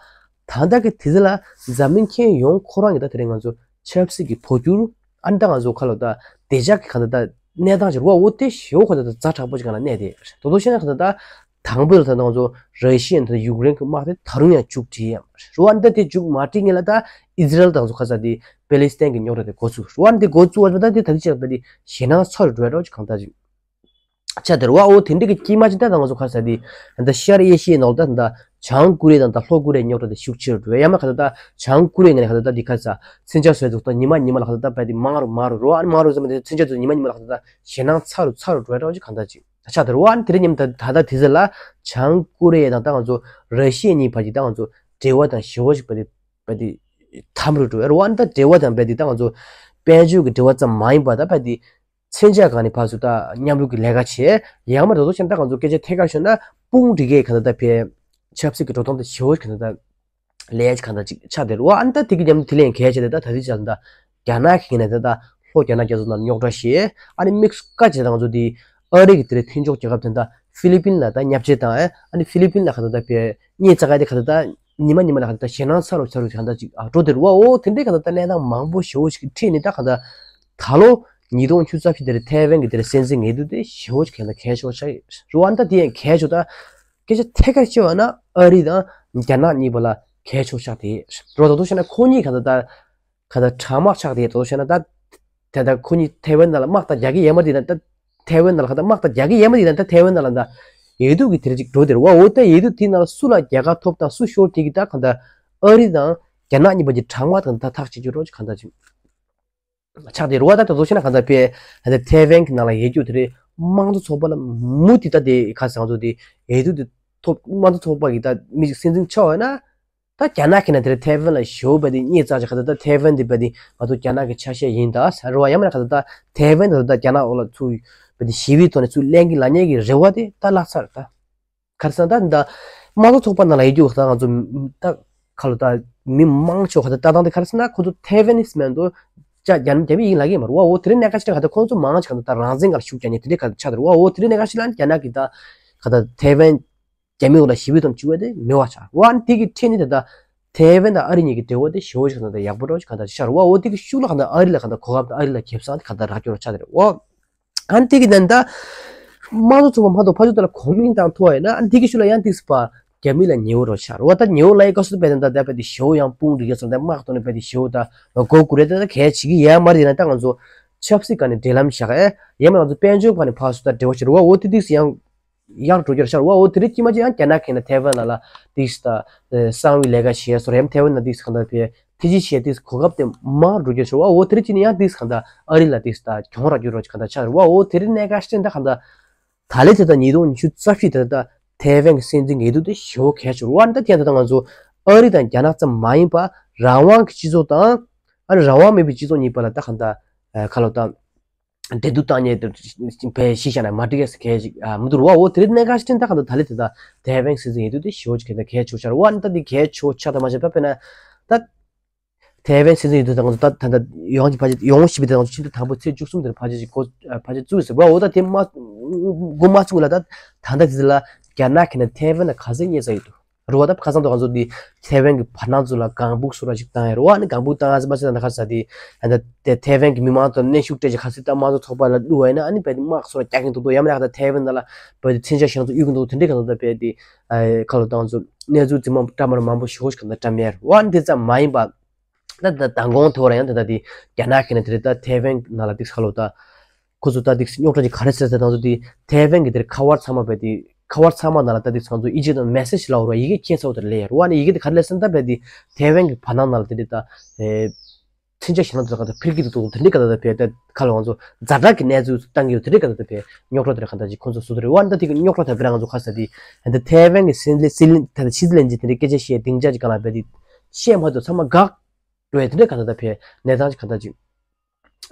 ད་ལྟ་གི་དུས་ཚོད་ལ་འཛམ་གླིང་ཁྱོན་ཡོངས་ཁོ་རང་གི་ད་དེ་རིང་ང་ཚོ་ཆབ་སྲིད་ཀྱི་འཕོ་འགྱུར་ཨ་ནི་ད་ང་ཚོ་ཁ་ལོ་ད་བདེ་འཇགས་ཀྱི་གང་ལྟར་ད་གནས་སྟངས་ཅིག་རེད་བ། འོ་དེ་ཞེ་པོ་ཁོ་ད་ད་ཛ་དྲག་པོ་ཅིག་གང་ལ་གནས་ཏེ་དོ་དོ་ཤེས་ན་གང་ལྟར་ད། དང་པོ་ལ་ད་ང་ཚོ་ར་ཤི་ཡ་དང་ཡུཀ་རེན་གྱི་དམག་དེ་ད་རུང་ཡང་མཇུག་སྒྲིལ་ཡ་མ་རེད། རུ་ཝན་ད་དེ་མཇུག་མ་སྒྲིལ་སྔོན་ལ་ད་ཨི་ཟི་རལ་དང་ཚོ་ཁ་ས་དེ་པེ་ལི་སི་ཐན་གྱི་རྙོག་དྲ་དེ་འགོ་ཚུགས། རུ་ཝན་དེ་འགོ་བཙུགས་པ་ད་དེ་ད་དེ་ཆགས་པ་དེ་ཞེད་སྣང་ཚ་རུ་འགྲོ་ཡ་འདྲ་བོ་ཅིག་གང་ལྟར་ཅིག་ཆགས་དེ་རུ་ཝ། འོ་དེ་འདྲ་གི་དཀྱིལ་མ་ཅིག་ད་ད་ང་ཚོ་ཁ་ས་དེ་ད་ཤར་ཨེ་ཤི་ཡའི་ནང་ལ་ད་ད་བྱང་ཀོ་རི་ཡ་དང་ད་ལྷོ་ཀོ་རི་ཡའི་རྙོག་དྲ་དེ་ཤུགས་ཆེ་རུ་འགྲོ་ཡ་མ་ཁ་ས་ད་བྱང་ཀོ་རི་ཡ་ནས་ཁ་ས་ད་དེ་ཁ་ས་མཚོན་ཆ་བཟོས་འདུག་ད་ཉི་མ་ཉི་མ་ལ་ཁ་ས་ད་བས་དེ་མང་རུ་མང་རུ་རུ་ཝ་ཨ་ནི་མང་རུ་ཟེར་མ་དེ་མཚོན་ཆ་དེ་ཉི་མ་ཉི་མ་ལ་ཁ་ས་ད་ཞེད་སྣང་ཚ་རུ་ཚ་རུ་འགྲོ་ཡ་འདྲ་བོ་ཅིག་གང་ལྟར་ཅིག་ཆགས་དེ་རུ་ཝ། ཨ་ནི་དེ་རིང་ཉིན་མོ་ད་ད་ལྟ་དེ་ཚོ་ལ་བྱང་ཀོ་རི་ཡ་དང་ད་ང་ཚོ་ར་ཤི་ཡ་གཉིས་བར་གྱི་ད་ང་ཚོ་འབྲེལ་བ་དང་ཞེ་པོ་ཞིག་བས་དེ་བས་དེ་དམ་རུ་འགྲོ་ཡ་རུ་ཝ། ཨ་ནི་ད་འབྲེལ་བ་དང་བས་དེ་ད་ང་ཚོ་དཔལ་འབྱོར་གྱི་འབྲེལ་བ་ཙམ་མ་ཡིན་པ་ད་བས་དེ་མཚོན་ཆ་སྒང་ནས་ཕར་ཚུར་ད་མཉམ་རུབ་ཀྱི་ལས་ཀ་བྱས་ཡང་མ་རེད་དོ་ཤེས་ན་ད་ང་ཚོ་སྐད་ཆ་ཐད་ཀར་ཤོད་ན་དཔུང་སྒྲིག་གི་གང་ལྟར་ད་བས་ཆབ་སྲིད་ཀྱི་འགྲོ་སྟངས་ད་ཞེ་པོ་ཞིག་གང་ལྟར་ད། ལས་གང་འདྲ་ཅིག་ཆགས་བསྡད་རེད་བ། ཨ་ནི་ད་དེ་གི་མཉམ་དུ་དེ་ལས་གལ་ཆེ་དེ་ད་ད་ལྟའི་ཆར་ད་རྒྱ་ནག་གི་ངོས་ནས་ད་ད་ལྷོ་རྒྱ་ནག་རྒྱ་མཚོ་ནང་རྙོག་དྲ་བཤད། ཨ་ནི་དམིགས་སུ་བཀར་བྱས་ད་ང་ཚོ་དེ་ཨ་རི་གི་དེ་རེད་མཐུན་ཕྱོགས་རྒྱལ་ཁབ་དེ་ད་ཧྥི་ལི་པིན་ལ་ད་བརྙས་བཅོས་དང་ཨ་ནི་ཧྥི་ལི་པིན་ལ་གང་ལྟར་ད་བས་བརྙས་བཅོས་ག་དེ་གང་ལྟར་ད་ཉི་མ་ཉི་མ་ལ་གང་ལྟར་ད་ཞེད་སྣང་ཚ་རུ་ཚ་རུ་གང་ལྟར་ཅིག་ཨ་འགྲོ་བསྡད་རེད་བ། འོ་དེ་འདྲའི་གང་ལྟར་ད་གནས་སྟངས་མང་པོ་ཞེ་པོ་ཞིག་འཕྲད་ནས་ད་གང་ལྟར་ད་ལོ་ཉིས་སྟོང་ཉི་ཤུ་རྩ་བཞི་དེ་རེད་ཐའེ་ཝན་གི་དེ་རེད་སྲིད་འཛིན་འོས་བསྡུ་དེ་ཞེ་པོ་ཞིག་གང་ལྟར་གལ་ཆེ་བོ་ཆགས་ཡོད་རེད་བ། ཨ་ནི་ད་དེ་ཡང་གལ་ཆེ་ད། སྐད་ཆ་ཐད་ཀར་བཤད་པ་ན་ཨ་རི་དང་རྒྱ་ནག་གཉིས་བར་ལ་གལ་ཆེ་ཆགས་ཏེ་རོ། ད་དུང་བཤད་ན་ཁོ་གཉིས་ག་ད་ད་ག་ད་དྲག་དམག་ཆགས་ཏེ་ད་དུང་བཤད་ན་ད་ད་ད་ཁོ་གཉིས་ཐའེ་ཝན་ནང་ལ་དམག་ད་རྒྱག་གི་ཡོད་མ་རེད་ན་ད་ཐའེ་ཝན་ནང་ལ་ག་ད་དམག་ད་རྒྱག་གི་ཡོད་མ་རེད་ན་ད་ཐའེ་ཝན་ནང་ལ་ད་འོས་བསྡུ་གི་དེ་རེད་ཅིག་འགྲོ་དེ་རེད་བ། འོ་ད་འོས་བསྡུ་དེ་ནང་ལ་སུ་ལ་རྒྱལ་ཁ་ཐོབ་དང་སུ་ཤོར་དེ་གི་ད་ག་ད་ཨ་རི་དང་རྒྱ་ནག་གཉིས་བར་གྱི་དྲག་དམག་དང་ད་ཐག་གཅོད་རྒྱུ་རོ་ཅིག་ག་ད་ཅིག་ཆགས་ཏེ་རེད་བ། ད་ད་དུང་བཤད་ན་ག་ད་དཔེ་ད་ཐའེ་ཝན་གི་ནང་ལ་ཡོད་རྒྱུ་དེ་རེད། དམངས་གཙོ་ཚོགས་པ་ལ་མུ་མཐུད་ད་དེ་ཁ་སང་ཚོ་དེ་འོས་བསྡུ་དེ་ཐོབ་དམངས་གཙོ་ཚོགས་པ་གི་ད་མི་ཞིག་སྲིད་འཛིན་ཆགས་ཡོད་ན། ད་རྒྱ་ནག་གི་ནང་དེར་ཐའེ་ཝན་ལ་ཞེ་པོ་བས་དེ་གཉིད་ཚར་ཅིག་ག་ད་ད་ཐའེ་ཝན་དེ་བས་དེ་ང་ཚོ་རྒྱ་ནག་གི་ཆ་ཤས་ཡིན་ད་ཟེར་བ་ཡང་མིན་ན་ག་ད་ད་ཐའེ་ཝན་དེ་ད་རྒྱ་ནག་འོག་ལ་ཚུར་བས་དེ་ཞི་བའི་ཐོག་ནས་ཚུར་ལེན་གི་ལ་ཉེ་གི་རེ་བ་དེ་ད་བརླག་ཚར་ད། ག་རེ་ཟེར་ན་ད་ད་དམངས་གཙོ་ཚོགས་པ་ནང་ལ་ཡོད་རྒྱུ་ད་ང་ཚོ་ད་ག་ལ་ད་མི་མང་ཆེ་བ་ག་ད་ལྟ་སྟངས་དེ་ག་རེ་ཟེར་ན་ཁོ་ཚོ་ཐའེ་ཝན་ནིས་མེད་འདུག་ཅག་རྒྱ་རྒྱ་མི་ཡིན་ལབ་ཀྱི་མ་རེད་བ། འོ་དེ་རིང་གནད་འགག་ཅིག་ག་ད་ཁོང་ཚོ་མང་ཆེ་ག་ད་ད་རང་བཙན་སྒང་ལ་ཤུགས་རྒྱག་མཁན་དེ་འདྲའི་ག་ད་ཆགས་འདུག་བ། འོ་དེ་རིང་གནད་འགག་ཅིག་ལ་རྒྱ་ནག་གི་ད་ག་ད་ཐའེ་ཝན་རྒྱ་མི་འོག་ལ་ཞི་བའི་ཐོག་བཅུག་པ་དེ་མེད་པ་ཆགས་བ། དེ་གི་འཕྲིན་ནི་དེ་ད་ཐའེ་ཝན་དང་ཨ་རི་གཉིས་ཀྱི་འབྲེལ་བ་དེ་ཞེ་པོ་ཞིག་ག་ད་ཡག་པོ་འདྲ་བོ་ཞིག་ག་ད་ཆགས་རེད་བ། འོ་དེ་གི་ཤུགས་ལ་ག་ད་ཨ་རི་ལ་ག་ད་གོ་སྐབས་དང་ཨ་རི་ལ་གེ་སར་དེ་ག་ད་རག་རྒྱུ་ར་ཆགས་དེ་རེད་བ། ཨ་ནི་དེ་གི་ནང་ད་དམངས་གཙོ་ཚོགས་པ་མ་གཏོགས་ད་ལ་གོ་མིང་དང་ཐོ་ཡིན་ན་ཨ་ནི་དེ་གི་ཤུགས་ལ་ཡང་ཏིག་སི་པ་རྒྱ་མི་ལ་ཉེ་བོ་རོ་ཆགས་རེད་བ། ད་ཉེ་བོ་ལ་ཡི་ག་སུ་དཔེ་དེ་ད་ད་དཔེ་དེ་ཞེ་པོ་ཡང་དཔུང་སྒྲིག་གི་སོང་ད་དམག་ཐོག་ནས་དཔེ་དེ་ཞེ་པོ་ད་མགོ་སྒུར་རེད། ད་གལ་ཆེ་གི་ཡ་མ་རེད། ཡིན་ན་ད་ང་ཚོ་ཆབ་སྲིད་སྒང་ནས་འབྲེལ་ལམ་བཞག་ཨེ་ཡ་མ་ང་ཚོ་དཔལ་འབྱོར་སྒང་ནས་ཕར་ཚུར་ད་འབྲེལ་བ་བྱེད་རེད་བ། འོ་དེ་ཏིག་སི་ཡང་ཡག་འགྲོ་རྒྱུར་ཤར་བ། འོ་དེ་རིང་དཀྱིལ་མ་ཅིག་ཡང་རྒྱ་ནག་གིས་ན་ཐའེ་ཝན་ནང་ལ་ཏིག་སི་ད་གསང་བའི་ལས་ཀ་བྱས་སོ་རེམ་ཐའེ་ཝན་ནང་ཏིག་སི་གང་ལྟར་ཕེ་ཐེ་ཅི་ཆེ་ཏིག་སི་གོ་སྐབས་དེ་མང་འགྲོ་རྒྱུར་ཤར་བ། འོ་དེ་རིང་ཅིག་ནི་ཡང་ཏིག་སི་གང་ལྟར་ཨ་རི་ལ་ཏིག་སི་ད་གྱོང་རག་རྒྱུ་རོ་གང་ལྟར་ཆགས་རེད་བ། འོ་དེ་རིང་གནད་འགག་ཤིན་ད་གང་ལྟར་ད་ལེ་ཚེ་ད་ཉིས་སྟོང་ཉི་ཤུ་རྩ་བཞི་ད་ད་ཐའེ་ཝན་གྱི་སྲིད་འཛིན་འོས་བསྡུ་དེ་ཞེ་པོ་གལ་ཆེ་རེད་བ། ད་ཐེངས་ད་ད་ང་ཚོ་ཨ་རི་དང་རྒྱ་ནག་ཙམ་མ་ཡིན་པ་རང་དབང་གི་སྤྱི་ཚོགས་དང་ཨ་རི་རང་དབང་མེད་པའི་སྤྱི་ཚོགས་གཉིས་བར་ལ་ད་གང་ལྟར་ཁ་ལོ་ད། འབྲེལ་གཏུག་བཏང་མཁན་དེ་བས་གཞི་བཞག་ན་མ་འགྲིག་གས་གལ་ཞིག་མི་འདུག་རུ་བ། འོ་དེ་རིང་གནད་འགག་ཤིན་ད་གང་ལྟར་ད་ལེ་དེ་དག་ཐའེ་ཝན་སྲིད་འཛིན་འོས་བསྡུ་དེ་ཞེ་པོ་ཅིག་གལ་ཆེ་ཆགས་རུ་བ། ད་འདི་གལ་ཆེ་ཆགས་ད་མ་བྱས་པ་དཔེར་ན་ད་ཐའེ་ཝན་སྲིད་འཛིན་འོས་བསྡུ་དང་ད་ད་ད་ཡོང་གི་ཕལ་ཆེར་ཡོང་ཞིབ་པའི་དང་ཕྱི་ཟླ་དང་པོ་ཚེས་བཅུ་གསུམ་དེར་ཕལ་ཆེར་ཅིག་གོ་ཕལ་ཆེར་བཙུགས་ཟེར་བ། འོ་ད་དེ་མ་འགོ་མ་ཚུགས་ལ་ད་ད་ལྟ་དེ་ལ་རྒྱ་ནག་གི་ནས་ཐའེ་ཝན་ལ་ག་ཚད་བརྙས་ས་ཡོད་དུ། རུ་བ་ད་ཁ་སང་དུ་ང་ཚོ་འདི་ཐའེ་ཝན་གྱི་བར་སྣང་ཚོ་ལ་གང་འབུག་སུ་ར་ཞིག་བཏང་ཡ་རུ་བ་ནི་གང་འབུག་བཏང་ཡ་ཟེར་མ་ཟེར་ན་ཁ་ས་དེ་ད་དེ་ཐའེ་ཝན་གྱི་མི་མང་དང་གནོན་ཤུགས་སྤྲད་ཅིག་ཁ་སི་ད་དམངས་གཙོ་ཚོགས་པ་ལ་བསླུ་བ་ཡིན་ན་ཨ་ནི་བས་དེ་དམག་སོ་ར་རྒྱག་གིན་འདུག་འདུག་ཡ་མ་ཡག་ད་ཐའེ་ཝན་ད་ལ་བས་དེ་མཚོན་ཆ་ཞེ་ང་ཚོ་གཡུག་གིན་འདུག་དེ་འདྲའི་ག་ཚོད་ད་བས་དེ་ཁ་ལོ་ད་ང་ཚོ་གནས་ཚུལ་རྫུན་མ་འདྲ་མ་རུ་མང་པོ་ཞིག་ཧོ་ཞིག་ག་ད་བྲམ་ཡ་རུ་བ་ནི་དེ་ཙམ་མ་ཡིན་པ། ད་ད་མདང་དགོང་དེ་བར་ཡང་ད་ད་དེ་རྒྱ་ནག་གི་ནས་དེ་རེད་ད་ཐའེ་ཝན་ནང་ལ་དེ་ཁ་ལོ་ད། ཁོ་ཚོ་ད་དེ་རྙོག་དྲ་ཅིག་ག་རེ་ཟེར་ཟེར་དང་ཚོ་དེ་ཐའེ་ཝན་གྱི་དེར་ཁ་བར་ཚང་མ་བས་དེ་ཁ་བར་ཚང་མ་ནང་ལ་ད་དེ་ཚང་ཚོ་ཨི་ཇི་དང་མེ་སེ་ཇི་ལ་འོར་བ་ཡི་གེ་ཁྱེད་ཚོ་དེར་ལས་ཡར་བ་ནི་ཡི་གེ་དེ་ག་རེ་ལས་ཟེར་ད་བས་དེ་ཐའེ་ཝན་གྱི་བར་སྣང་ནང་ལ་དེ་རེད་ད། མཚོན་ཆ་ཞེ་ན་དེ་ག་ད་ཕིར་གི་དེ་དུ་དེ་འདྲའི་ག་ད་ད་བས་ད་ཁ་ལ་ང་ཚོ་ཛ་དྲག་གི་གནས་ཚུལ་བཏང་གི་ཡོད་དེ་འདྲའི་ག་ད་ད་བས་རྙོག་དྲ་དེར་ག་ད་ཅིག་ཁོ་ཚོ་སུ་དེ་རེད་བ་ནི་ད་དེ་གི་རྙོག་དྲ་དེ་བས་ང་ཚོ་ཁ་ས་དེ་ད་ཐའེ་ཝན་གྱི་སྲིད་ལས་སྲིད་ལས་ད་ཕྱི་སྲིད་ལས་འཛིན་དེ་འདྲའི་སྐད་ཆ་བཤད་སྡིངས་ཆ་ཅིག་ག་ལ་བས་དེ་བཤད་མ་ཐུབ་ཚང་མ་འགག་འགྲོ་ཡ་དེ་འདྲའི་ག་ད་ད་བས་གནས་སྟངས་ཅིག་ག་ད་ཅིག་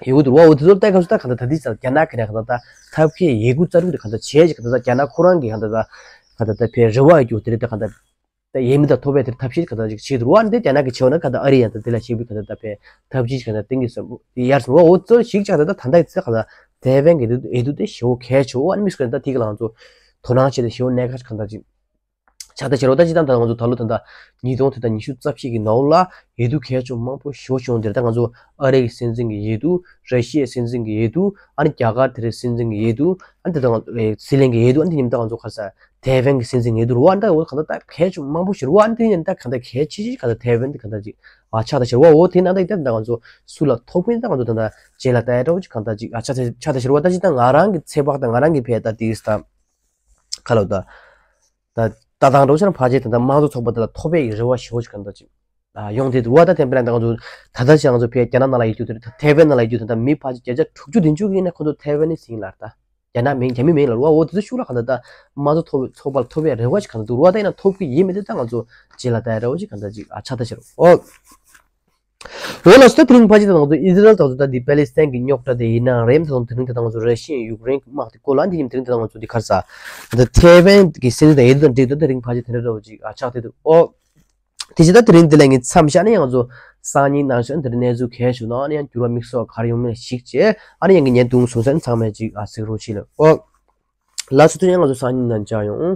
ཡོད་འདུག་བ། འོ་དེ་ཚོ་ལྟ་སྐབས་སུ་ད་གང་ལྟར་ད་ལྟའི་ཆར་རྒྱ་ནག་གི་ནས་གང་ལྟར་ད་ཐབས་མཁས་ཡི་གུ་རྩ་རུག་དེ་གང་ལྟར་བྱས་ཀྱི་གང་ལྟར་རྒྱ་ནག་ཁོ་རང་གི་གང་ལྟར་ད་གང་ལྟར་ད་ཕའི་རེ་བ་ཡོད་རྒྱུ་དེ་རེད། ད་གང་ལྟར་ད་ཡས་མི་དང་ཐོབ་པའི་དེར་ཐབས་ཤེས་གང་ལྟར་ཅིག་བྱེད་འདུག་བ། འདི་རྒྱ་ནག་གི་ཆེ་བ་ན་གང་ལྟར་ཨ་རི་ཡང་ད་དེ་ལ་ཞིག་པའི་གང་ལྟར་ད་ཕའི་ཐབས་ཤེས་གང་ལྟར་གཏིང་གི་ཟབ་ཡར་སོང་བ། འོ་ཚོར་ཞིག་ཆགས་ད་ད་ད་ད་ད་གང་ལྟར་ཐའེ་ཝན་གྱི་འདུ་འདུ་དེ་ཞེ་པོ་གལ་ཆེ་བ། ཨ་ནི་མི་སུ་གང་ལྟར་དེ་གི་ལ་ང་ཚོ་དོ་སྣང་བྱས་ཏེ་ཞེ་པོ་གནད་འགག་གང་ལྟར་ཅིག་ཆགས་ད་ཕྱིར་རོ། ད་ཅི་ད་ད་ང་ཚོ་ད་ལོ་ད་ད་ཉིས་སྟོང་དེ་ད་ཉི་ཤུ་རྩ་བཞི་གི་ནང་ལ་འོས་བསྡུ་གལ་ཆེན་མང་པོ་ཞེ་པོ་བྱུང་དེར་ད་ང་ཚོ་ཨ་རི་གི་སྲིད་འཛིན་གྱི་འོས་བསྡུ། ར་ཤི་ཡའི་སྲིད་འཛིན་གྱི་འོས་བསྡུ། ཨ་ནི་རྒྱ་གར་དེ་རེད་སྲིད་འཛིན་གྱི་འོས་བསྡུ། ཨ་ནི་ད་ད་ང་ཚོ་ཨེ་ཟི་ལིང་གི་འོས་བསྡུ། ཨ་ནི་དེ་ཉིན་ད་ང་ཚོ་ག་ས་ཐའེ་ཝན་གྱི་སྲིད་འཛིན་འོས་བསྡུ་རུ་བ། ཨ་ནི་ད་འོ་ག་ད་ད་གལ་ཆེན་མང་པོ་ཞེ་རུ་བ། ཨ་ནི་དེ་ཉིན་ད་ག་ད་གལ་ཆེ་ཆེ་ག་ད་ཐའེ་ཝན་དེ་ག་ད་ཅིག་ཨ་ཆགས་ད་ཕྱིར་བ། འོ་དེ་ན་ད་ད་ང་ཚོ་སུ་ལ་ཐོབ་ཀྱིན་ད་ང་ཚོ་ད་ད་རྗེས་ལ་ད་ཡ་འདྲ་བོ་ཅིག་ག་ད་ཅིག་ཨ་ཆགས་ད་ཆགས་ད་ཕྱིར་བ། ད་ཅི་ད་ང་རང་གི་ཚེ་བག་ད་ང་རང་གི་ཕའི་ད་དེ་ད། ཁ་ལོ་ད། ད་ད་དང་འགྲོ་ཆ་ཕལ་ཆེར་ད་ལྟ་དམངས་གཙོ་ཚོགས་པ་དེ་ལ་ཐོབ་པའི་རེ་བ་ཞེ་པོ་ཞིག་ག་ད་ཅིག་ཨ་ཡོང་དེ་འདུག་བ། ད་དེ་འདྲ་ད་ང་ཚོ་ད་ལྟ་ཅི་ང་ཚོ་ཕའི་རྒྱ་ནག་ནང་ལ་ཡོད་རྒྱུ་དེ་རེད། ཐའེ་ཝན་ནང་ལ་ཡོད་རྒྱུ་དེ་ད་མི་ཕལ་ཆེར་བརྒྱ་ཆ་དྲུག་ཅུ་བདུན་ཅུ་གི་ཡིན་ན་ཁོ་ཚོ་ཐའེ་ཝན་ནི་ཟིན་ལ་ད་རྒྱ་ནག་མིན་རྒྱ་མི་མིན་ལ་རུ་བ། འོ་དེ་ཚོ་ཤུགས་ལ་ག་ད་ད་དམངས་གཙོ་ཚོགས་པ་ལ་ཐོབ་པའི་རེ་བ་ཞིག་ག་ད་འདུག་རུ་བ། ད་ཡིན་ན་ཐོབ་གི་ཡིན་མེད་དེ་ད་ང་ཚོ་རྗེས་ལ་ད་ཡ་རེ་བ་ཞིག་ག་ད་ཅིག་ཨ་ཆགས་ད་ཕྱིར་རོ། འོ་ལགས་སོ། ད་དེ་རིང་ཕལ་ཆེར་ད་ང་ཚོ་ཨི་ཟི་རལ་དང་ཚོ་ད་འདི་པེ་ལི་སི་ཐན་གྱི་རྙོག་དྲ་དེ་ཡིན་ནའང་རེད། ད་དེ་རིང་ད་ང་ཚོ་ར་ཤི་ཡ་ཡུཀ་རེན་གྱི་དམག་དེ་སྐོར་ལ་འདི་ཉིན་དེ་རིང་ད་ང་ཚོ་འདི་ག་རེ་ཟ། ད་ཐའེ་ཝན་གྱི་སྲིད་འཛིན་དང་འོས་བསྡུ་དང་འབྲེལ་ཏེ་ད་དེ་རིང་ཕལ་ཆེར་དེ་འདྲ་འདྲ་བོ་ཅིག་ཨ་ཆགས་བསྡད་འདུག་འོ། དེ་བཞིན་ད་དེ་རིང་འདི་ལ་ངས་མཚམས་བཞག་ནས་ང་ཚོ་སང་ཉིན་ནང་བཞིན་དེ་འདྲ་གནས་ཚུལ་གལ་ཆེ་ན་ཨ་ནི་ཡང་འགྱུར་བ་དམིགས་བསལ་ག་རེ་ཡོང་མིན་ཞིག་བྱས། ཨ་ནི་ཡང་གི་ཉན་དུང་སོང་ས་ནི་ཚང་མས་ཅིག་ཨ་གཟིགས་རོགས་བྱེད་ལ། འོ། ལགས་སོ། དེ་ཡང་ང་ཚོ་སང་ཉིན་ནང་མཇལ་ཡོང་།